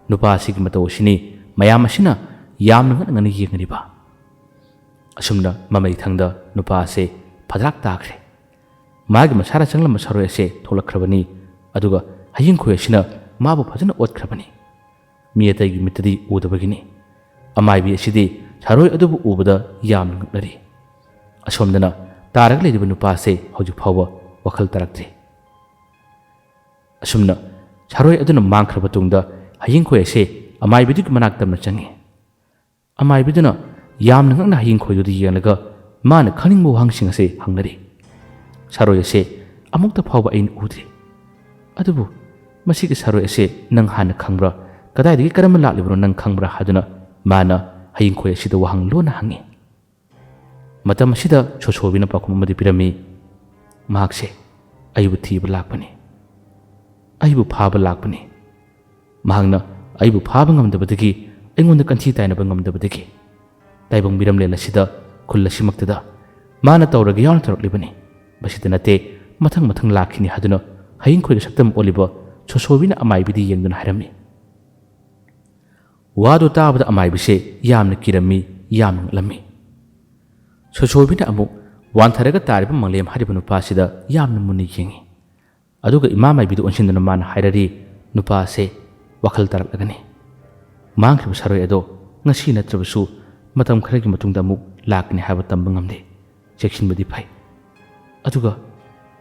ꯅꯨꯄꯥ ꯑꯁꯤꯒꯤ ꯃꯇꯧ ꯑꯁꯤꯅꯤ ꯃꯌꯥꯝ ꯑꯁꯤꯅ ꯌꯥꯝꯅ ꯉꯛꯅ ꯉꯛꯅ ꯌꯦꯡꯅꯔꯤꯕ꯫ ꯑꯁꯨꯝꯅ ꯃꯃꯩ ꯊꯪꯗ ꯅꯨꯄꯥ ꯑꯁꯦ ꯐꯗ꯭ꯔꯥꯛ ꯇꯥꯈ꯭ꯔꯦ꯫ ꯃꯥꯒꯤ ꯃꯁꯥꯗ ꯆꯪꯂꯝꯕ ꯁꯥꯔꯣꯏ ꯑꯁꯦ ꯊꯣꯛꯂꯛꯈ꯭ꯔꯕꯅꯤ꯫ ꯑꯗꯨꯒ ꯍꯌꯤꯡꯈꯣꯏ ꯑꯁꯤꯅ ꯃꯥꯕꯨ ꯐꯖꯅ ꯑꯣꯠꯈ꯭ꯔꯕꯅꯤ꯫ ꯃꯤ ꯑꯇꯩꯒꯤ ꯃꯤꯠꯇꯗꯤ ꯎꯗꯕꯒꯤꯅꯤ꯫ ꯑꯃꯥꯏꯕꯤ ꯑꯁꯤꯗꯤ ꯁꯥꯔꯣꯏ ꯑꯗꯨꯕꯨ ꯎꯕꯗ ꯌꯥꯝꯅ ꯉꯛꯅꯔꯤ꯫ ꯑꯁꯣꯝꯗꯅ ꯇꯥꯔꯒ ꯂꯩꯔꯤꯕ ꯅꯨꯄꯥ ꯑꯁꯦ ꯍꯧꯖꯤꯛ ꯐꯥꯎꯕ ꯋꯥꯈꯜ ꯇꯥꯔꯛꯇ꯭ꯔꯤ꯫ ꯑꯁꯨꯝꯅ ꯁꯥꯔꯣꯏ ꯑꯗꯨꯅ ꯃꯥꯡꯈ꯭ꯔꯕ ꯇꯨꯡꯗ ꯍꯌꯤꯡꯈꯣꯏ ꯑꯁꯦ ꯑꯃꯥꯏꯕꯤꯗꯨꯒꯤ ꯃꯅꯥꯛ ꯇꯝꯅ ꯆꯪꯉꯤ꯫ ꯑꯃꯥꯏꯕꯤꯗꯨꯅ ꯌꯥꯝꯅ ꯉꯛꯅ ꯍꯌꯤꯡꯈꯣꯏꯗꯨꯗ ꯌꯦꯡꯂꯒ ꯃꯥꯅ ꯈꯪꯅꯤꯡꯕ ꯋꯥꯍꯪꯁꯤꯡ ꯑꯁꯤ ꯍꯪꯅꯔꯤ꯫ ꯁꯥꯔꯣꯏ ꯑꯁꯦ ꯑꯃꯨꯛꯇ ꯐꯥꯎꯕ ꯑꯩꯅ ꯎꯗ꯭ꯔꯤ꯫ ꯑꯗꯨꯕꯨ ꯃꯁꯤꯒꯤ ꯁꯥꯔꯣꯏ ꯑꯁꯦ ꯅꯪ ꯍꯥꯟꯅ ꯈꯪꯕ꯭ꯔꯥ? ꯀꯗꯥꯏꯗꯒꯤ ꯀꯔꯝꯅ ꯂꯥꯛꯂꯤꯕꯅꯣ ꯅꯪ ꯈꯪꯕ꯭ꯔꯥ? ꯍꯥꯏꯗꯨꯅ ꯃꯥꯅ ꯍꯌꯤꯡꯈꯣꯏ ꯑꯁꯤꯗ ꯋꯥꯍꯪ ꯂꯣꯟꯅ ꯍꯪꯉꯤ꯫ ꯃꯇꯝ ꯑꯁꯤꯗ ꯁꯣꯁꯣꯕꯤꯅ ꯄꯥꯎꯈꯨꯝ ꯑꯃꯗꯤ ꯄꯤꯔꯝꯃꯤ, ꯃꯍꯥꯛꯁꯦ ꯑꯩꯕꯨ ꯊꯤꯕ ꯂꯥꯛꯄꯅꯤ꯫ ꯑꯩꯕꯨ ꯐꯥꯕ ꯂꯥꯛꯄꯅꯤ꯫ ꯃꯍꯥꯛꯅ ꯑꯩꯕꯨ ꯐꯥꯕ ꯉꯝꯗꯕꯗꯒꯤ, ꯑꯩꯉꯣꯟꯗ ꯀꯟꯊꯤ ꯇꯥꯏꯅꯕ ꯉꯝꯗꯕꯗꯒꯤ, ꯇꯥꯏꯕꯪ ꯃꯤꯔꯝꯂꯦꯟ ꯑꯁꯤꯗ, ꯈꯨꯜ ꯑꯁꯤꯃꯛꯇꯗ ꯃꯥꯅ ꯇꯧꯔꯒꯦ ꯌꯥꯎꯅ ꯇꯧꯔꯛꯂꯤꯕꯅꯤ꯫ ꯃꯁꯤꯗ ꯅꯠꯇꯦ, ꯃꯊꯪ ꯃꯊꯪ ꯂꯥꯛꯈꯤꯅꯤ ꯍꯥꯏꯗꯨꯅ ꯍꯌꯤꯡꯈꯣꯏꯒꯤ ꯁꯛꯇꯝ ꯑꯣꯜꯂꯤꯕ ꯁꯣꯁꯣꯕꯤꯅ ꯑꯃꯥꯏꯕꯤꯗ ꯌꯦꯡꯗꯨꯅ ꯍꯥꯏꯔꯝꯃꯤ꯫ ꯋꯥꯗꯨ ꯇꯥꯕꯗ ꯑꯃꯥꯏꯕꯤꯁꯦ ꯌꯥꯝꯅ ꯀꯤꯔꯝꯃꯤ, ꯌꯥꯝꯅ ꯉꯛꯂꯝꯃꯤ꯫ ꯁꯣꯁꯣꯕꯤꯅ ꯑꯃꯨꯛ ꯋꯥꯟꯊꯔꯒ ꯇꯥꯔꯤꯕ ꯃꯪꯂꯦꯝ ꯍꯥꯏꯔꯤꯕ ꯅꯨꯄꯥꯁꯤꯗ ꯌꯥꯝꯅ ꯃꯨꯟꯅ ꯌꯦꯡꯉꯤ꯫ ꯑꯗꯨꯒ ꯏꯃꯥ ꯃꯥꯏꯕꯤꯗ ꯑꯣꯟꯁꯤꯟꯗꯨꯅ ꯃꯥꯅ ꯍꯥꯏꯔꯔꯤ, ꯅꯨꯄꯥ ꯑꯁꯦ ꯋꯥꯈꯜ ꯇꯥꯔꯛꯂꯒꯅꯤ꯫ ꯃꯥꯡꯈ꯭ꯔꯤꯕ ꯁꯥꯔꯣꯏ ꯑꯗꯣ ꯉꯁꯤ ꯅꯠꯇ꯭ꯔꯕꯁꯨ ꯃꯇꯝ ꯈꯔꯒꯤ ꯃꯇꯨꯡꯗ ꯑꯃꯨꯛ ꯂꯥꯛꯀꯅꯤ ꯍꯥꯏꯕ ꯇꯝꯕ ꯉꯝꯗꯦ꯫ ꯆꯦꯛꯁꯤꯟꯕꯗꯤ ꯐꯩ꯫ ꯑꯗꯨꯒ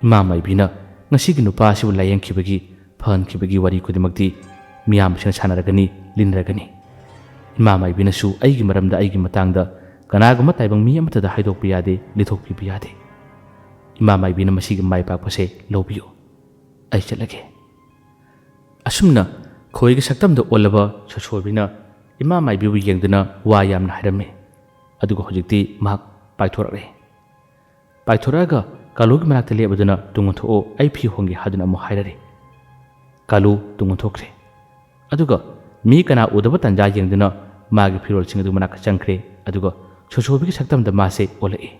ꯏꯃꯥ ꯃꯥꯏꯕꯤꯅ ꯉꯁꯤꯒꯤ ꯅꯨꯄꯥ ꯑꯁꯤꯕꯨ ꯂꯥꯌꯦꯡꯈꯤꯕꯒꯤ, ꯐꯍꯟꯈꯤꯕꯒꯤ ꯋꯥꯔꯤ ꯈꯨꯗꯤꯡꯃꯛꯇꯤ ꯃꯤꯌꯥꯝꯁꯤꯅ ꯁꯥꯟꯅꯔꯒꯅꯤ, ꯂꯤꯟꯅꯔꯒꯅꯤ꯫ ꯏꯃꯥ ꯃꯥꯏꯕꯤꯅꯁꯨ ꯑꯩꯒꯤ ꯃꯔꯝꯗ, ꯑꯩꯒꯤ ꯃꯇꯥꯡꯗ ꯀꯅꯥꯒꯨꯝꯕ ꯇꯥꯏꯕꯪ ꯃꯤ ꯑꯃꯠꯇꯗ ꯍꯥꯏꯗꯣꯛꯄ ꯌꯥꯗꯦ, ꯂꯤꯊꯣꯛꯄꯤꯕ ꯌꯥꯗꯦ꯫ ꯏꯃꯥ ꯃꯥꯏꯕꯤꯅ ꯃꯁꯤꯒꯤ ꯃꯥꯏ ꯄꯥꯛꯄꯁꯦ ꯂꯧꯕꯤꯌꯨ꯫ ꯑꯩ ꯆꯠꯂꯒꯦ꯫ ꯑꯁꯨꯝꯅ ꯈꯣꯏꯒꯤ ꯁꯛꯇꯝꯗ ꯑꯣꯜꯂꯕ ꯁꯣꯁꯣꯕꯤꯅ ꯏꯃꯥ ꯃꯥꯏꯕꯤꯕꯨ ꯌꯦꯡꯗꯨꯅ ꯋꯥ ꯌꯥꯝꯅ ꯍꯥꯏꯔꯝꯃꯤ꯫ ꯑꯗꯨꯒ ꯍꯧꯖꯤꯛꯇꯤ ꯃꯍꯥꯛ ꯄꯥꯏꯊꯣꯔꯛꯂꯦ꯫ ꯄꯥꯏꯊꯣꯔꯛꯑꯒ ꯀꯥꯂꯨꯒꯤ ꯃꯅꯥꯛꯇ ꯂꯦꯞꯂꯗꯨꯅ, "ꯇꯨꯡ ꯑꯣꯟꯊꯣꯛꯑꯣ, ꯑꯩ ꯐꯤ ꯍꯣꯡꯒꯦ" ꯍꯥꯏꯗꯨꯅ ꯑꯃꯨꯛ ꯍꯥꯏꯔꯔꯤ꯫ ꯀꯥꯂꯨ ꯇꯨꯡ ꯑꯣꯟꯊꯣꯛꯈ꯭ꯔꯦ꯫ ꯑꯗꯨꯒ ꯃꯤ ꯀꯅꯥ ꯎꯗꯕ ꯇꯥꯟꯖꯥ ꯌꯦꯡꯗꯨꯅ ꯃꯥꯒꯤ ꯐꯤꯔꯣꯜꯁꯤꯡ ꯑꯗꯨ ꯃꯅꯥꯛꯇ ꯆꯪꯈ꯭ꯔꯦ꯫ ꯑꯗꯨꯒ ꯁꯣꯁꯣꯕꯤꯒꯤ ꯁꯛꯇꯝꯗ ꯃꯥꯁꯦ ꯑꯣꯜꯂꯛꯏ꯫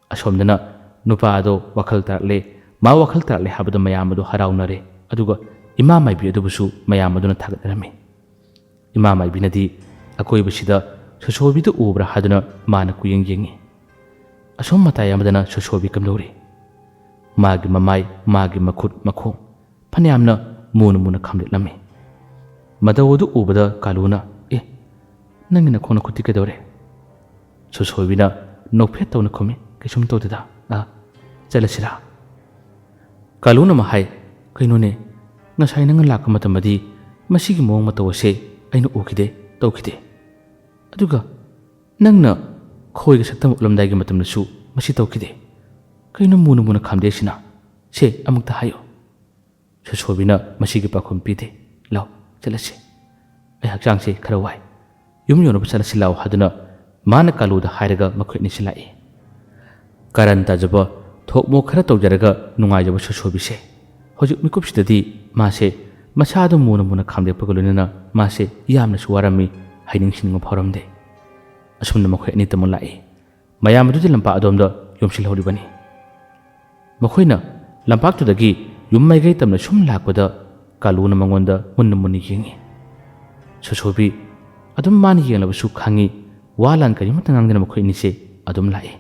ꯑꯁꯣꯝꯗꯅ ꯅꯨꯄꯥ ꯑꯗꯣ ꯋꯥꯈꯜ ꯇꯥꯔꯛꯂꯦ, ꯃꯥ ꯋꯥꯈꯜ ꯇꯥꯔꯛꯂꯦ ꯍꯥꯏꯕꯗ ꯃꯌꯥꯝ ꯑꯗꯨ ꯍꯔꯥꯎꯅꯔꯦ꯫ ꯑꯗꯨꯒ ꯏꯃꯥ ꯃꯥꯏꯕꯤ ꯑꯗꯨꯕꯨꯁꯨ ꯃꯌꯥꯝ ꯑꯗꯨꯅ ꯊꯥꯒꯠꯅꯔꯝꯃꯤ꯫ ꯏꯃꯥ ꯃꯥꯏꯕꯤꯅꯗꯤ ꯑꯀꯣꯏꯕꯁꯤꯗ ꯁꯣꯁꯣꯕꯤꯗꯨ ꯎꯕ꯭ꯔꯥ ꯍꯥꯏꯗꯨꯅ ꯃꯥꯅ ꯀꯨꯌꯦꯡ ꯌꯦꯡꯉꯤ꯫ ꯑꯁꯣꯝ ꯃꯇꯥꯏ ꯑꯃꯗꯅ ꯁꯣꯁꯣꯕꯤ ꯀꯝꯗꯧꯔꯤ? ꯃꯥꯒꯤ ꯃꯃꯥꯏ, ꯃꯥꯒꯤ ꯃꯈꯨꯠ, ꯃꯈꯣꯡ ꯐꯅꯌꯥꯝꯅ ꯃꯨꯅ ꯃꯨꯅ ꯈꯥꯝꯂꯦꯠꯂꯝꯃꯤ꯫ ꯃꯇꯧ ꯑꯗꯨ ꯎꯕꯗ ꯀꯥꯂꯨꯅ, "ꯑꯦ, ꯅꯪꯒꯤ ꯅꯈꯣꯡ ꯅꯈꯨꯠꯇꯤ ꯀꯩꯗꯧꯔꯦ?" ꯁꯣꯁꯣꯏꯕꯤꯅ ꯅꯣꯛꯐꯦꯠ ꯇꯧꯅ ꯈꯨꯝꯃꯤ, "ꯀꯩꯁꯨꯝ ꯇꯧꯗꯦꯗ꯫ ꯑ, ꯆꯠꯂꯁꯤꯔꯥ?" ꯀꯥꯂꯨꯅ ꯑꯃ ꯍꯥꯏ, "ꯀꯩꯅꯣꯅꯦ, ꯉꯁꯥꯏ ꯅꯪꯅ ꯂꯥꯛꯄ ꯃꯇꯝꯗꯗꯤ ꯃꯁꯤꯒꯤ ꯃꯑꯣꯡ ꯃꯇꯧ ꯑꯁꯦ ꯑꯩꯅ ꯎꯈꯤꯗꯦ, ꯇꯧꯈꯤꯗꯦ꯫ ꯑꯗꯨꯒ ꯅꯪꯅ ꯈꯣꯏꯒ ꯁꯛꯇꯝ ꯎꯠꯂꯝꯗꯥꯏꯒꯤ ꯃꯇꯝꯗꯁꯨ ꯃꯁꯤ ꯇꯧꯈꯤꯗꯦ꯫ ꯀꯩꯅꯣ ꯃꯨꯅ ꯃꯨꯅ ꯈꯥꯝꯗꯦ ꯑꯁꯤꯅ? ꯁꯦ, ꯑꯃꯨꯛꯇ ꯍꯥꯏꯌꯨ꯫" ꯁꯣꯁꯣꯕꯤꯅ ꯃꯁꯤꯒꯤ ꯄꯥꯎꯈꯨꯝ ꯄꯤꯗꯦ꯫ "ꯂꯥꯎ, ꯆꯠꯂꯁꯤ꯫ ꯑꯩ ꯍꯛꯆꯥꯡꯁꯦ ꯈꯔ ꯋꯥꯏ꯫ ꯌꯨꯝ ꯌꯧꯅꯕ ꯆꯠꯂꯁꯤ ꯂꯥꯎ" ꯍꯥꯏꯗꯨꯅ ꯃꯥꯅ ꯀꯥꯂꯨꯗ ꯍꯥꯏꯔꯒ ꯃꯈꯣꯏ ꯑꯅꯤꯁꯤ ꯂꯥꯛꯏ꯫ ꯀꯥꯔꯟ ꯇꯥꯖꯕ, ꯊꯣꯛ ꯃꯣꯛ ꯈꯔ ꯇꯧꯖꯔꯒ ꯅꯨꯡꯉꯥꯏꯖꯕ ꯁꯣꯁꯣꯕꯤꯁꯦ ꯍꯧꯖꯤꯛ ꯃꯤꯀꯨꯞꯁꯤꯗꯗꯤ ꯃꯥꯁꯦ ꯃꯁꯥꯗ ꯃꯨꯅ ꯃꯨꯅ ꯈꯥꯝꯗꯦꯛꯄꯒ ꯂꯣꯏꯅꯅ ꯃꯥꯁꯦ ꯌꯥꯝꯅꯁꯨ ꯋꯥꯔꯝꯃꯤ, ꯍꯥꯏꯅꯤꯡ ꯁꯤꯅꯤꯡꯕ ꯐꯥꯎꯔꯝꯗꯦ꯫ ꯑꯁꯨꯝꯅ ꯃꯈꯣꯏ ꯑꯅꯤ ꯇꯝꯃꯨ ꯂꯥꯛꯏ꯫ ꯃꯌꯥꯝ ꯑꯗꯨꯗꯤ ꯂꯝꯄꯥꯛ ꯑꯗꯣꯝꯗ ꯌꯣꯝꯁꯤꯜꯍꯧꯔꯤꯕꯅꯤ꯫ ꯃꯈꯣꯏꯅ ꯂꯝꯄꯥꯛꯇꯨꯗꯒꯤ ꯌꯨꯝ ꯃꯥꯏꯀꯩ ꯇꯝꯅ ꯁꯨꯝ ꯂꯥꯛꯄꯗ ꯀꯥꯂꯨꯅ ꯃꯉꯣꯟꯗ ꯃꯨꯟꯅ ꯃꯨꯟꯅ ꯌꯦꯡꯉꯤ꯫ ꯁꯣꯁꯣꯕꯤ ꯑꯗꯨꯝ ꯃꯥꯅ ꯌꯦꯡꯂꯕꯁꯨ ꯈꯪꯉꯤ, ꯋꯥ ꯂꯥꯟ ꯀꯔꯤꯃꯠꯇ ꯉꯥꯡꯗꯅ ꯃꯈꯣꯏ ꯑꯅꯤꯁꯦ ꯑꯗꯨꯝ ꯂꯥꯛꯏ꯫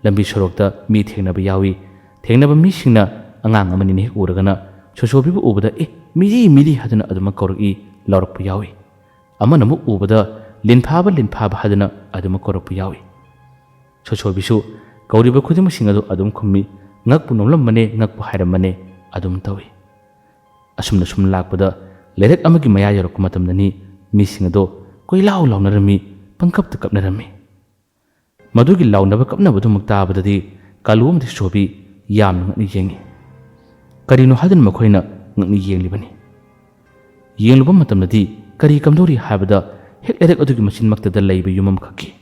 ꯂꯝꯕꯤ ꯁꯣꯔꯣꯛꯇ ꯃꯤ ꯊꯦꯡꯅꯕ ꯌꯥꯎꯏ꯫ ꯊꯦꯡꯅꯕ ꯃꯤꯁꯤꯡꯅ ꯑꯉꯥꯡ ꯑꯃꯅꯤꯅ ꯍꯦꯛ ꯎꯔꯒꯅ ꯁꯣꯁꯣꯕꯤꯕꯨ ꯎꯕꯗ, "ꯑꯦ, ꯃꯤꯔꯤ, ꯃꯤꯔꯤ" ꯍꯥꯏꯗꯨꯅ ꯑꯗꯨꯃꯛ ꯀꯧꯔꯛꯏ, ꯂꯥꯎꯔꯛꯄ ꯌꯥꯎꯏ꯫ ꯑꯃꯅ ꯑꯃꯨꯛ ꯎꯕꯗ, "ꯂꯤꯟꯐꯥꯕ, ꯂꯤꯟꯐꯥꯕ" ꯍꯥꯏꯗꯨꯅ ꯑꯗꯨꯃꯛ ꯀꯧꯔꯛꯄ ꯌꯥꯎꯏ꯫ ꯁꯣꯁꯣꯕꯤꯁꯨ ꯀꯧꯔꯤꯕ ꯈꯨꯗꯤꯡꯃꯛꯁꯤꯡ ꯑꯗꯨ ꯑꯗꯨꯝ ꯈꯨꯝꯃꯤ꯫ ꯉꯛꯄꯨ ꯅꯣꯝꯂꯝꯕꯅꯦ, ꯉꯛꯄꯨ ꯍꯥꯏꯔꯝꯕꯅꯦ, ꯑꯗꯨꯝ ꯇꯧꯏ꯫ ꯑꯁꯨꯝꯅ ꯁꯨꯝ ꯂꯥꯛꯄꯗ ꯂꯩꯔꯛ ꯑꯃꯒꯤ ꯃꯌꯥ ꯌꯧꯔꯛꯄ ꯃꯇꯝꯗꯅꯤ ꯃꯤꯁꯤꯡ ꯑꯗꯣ ꯀꯣꯏꯂꯥꯎ ꯂꯥꯎꯅꯔꯝꯃꯤ, ꯄꯪꯀꯞꯇ ꯀꯞꯅꯔꯝꯃꯤ꯫ ꯃꯗꯨꯒꯤ ꯂꯥꯎꯅꯕ ꯀꯞꯅꯕꯗꯨꯃꯛ ꯇꯥꯕꯗꯗꯤ ꯀꯥꯂꯨ ꯑꯃꯗꯤ ꯁꯣꯕꯤ ꯌꯥꯝꯅ ꯉꯛꯅ ꯌꯦꯡꯉꯤ꯫ ꯀꯔꯤꯅꯣ ꯍꯥꯏꯗꯨꯅ ꯃꯈꯣꯏꯅ ꯉꯛꯅ ꯌꯦꯡꯂꯤꯕꯅꯤ꯫ ꯌꯦꯡꯂꯨꯕ ꯃꯇꯝꯗꯗꯤ ꯀꯔꯤ ꯀꯝꯗꯧꯔꯤ ꯍꯥꯏꯕꯗ ꯍꯦꯛ ꯂꯩꯔꯛ ꯑꯗꯨꯒꯤ ꯃꯆꯤꯟꯃꯛꯇꯗ ꯂꯩꯕ ꯌꯨꯝ ꯑꯃꯈꯛꯀꯤ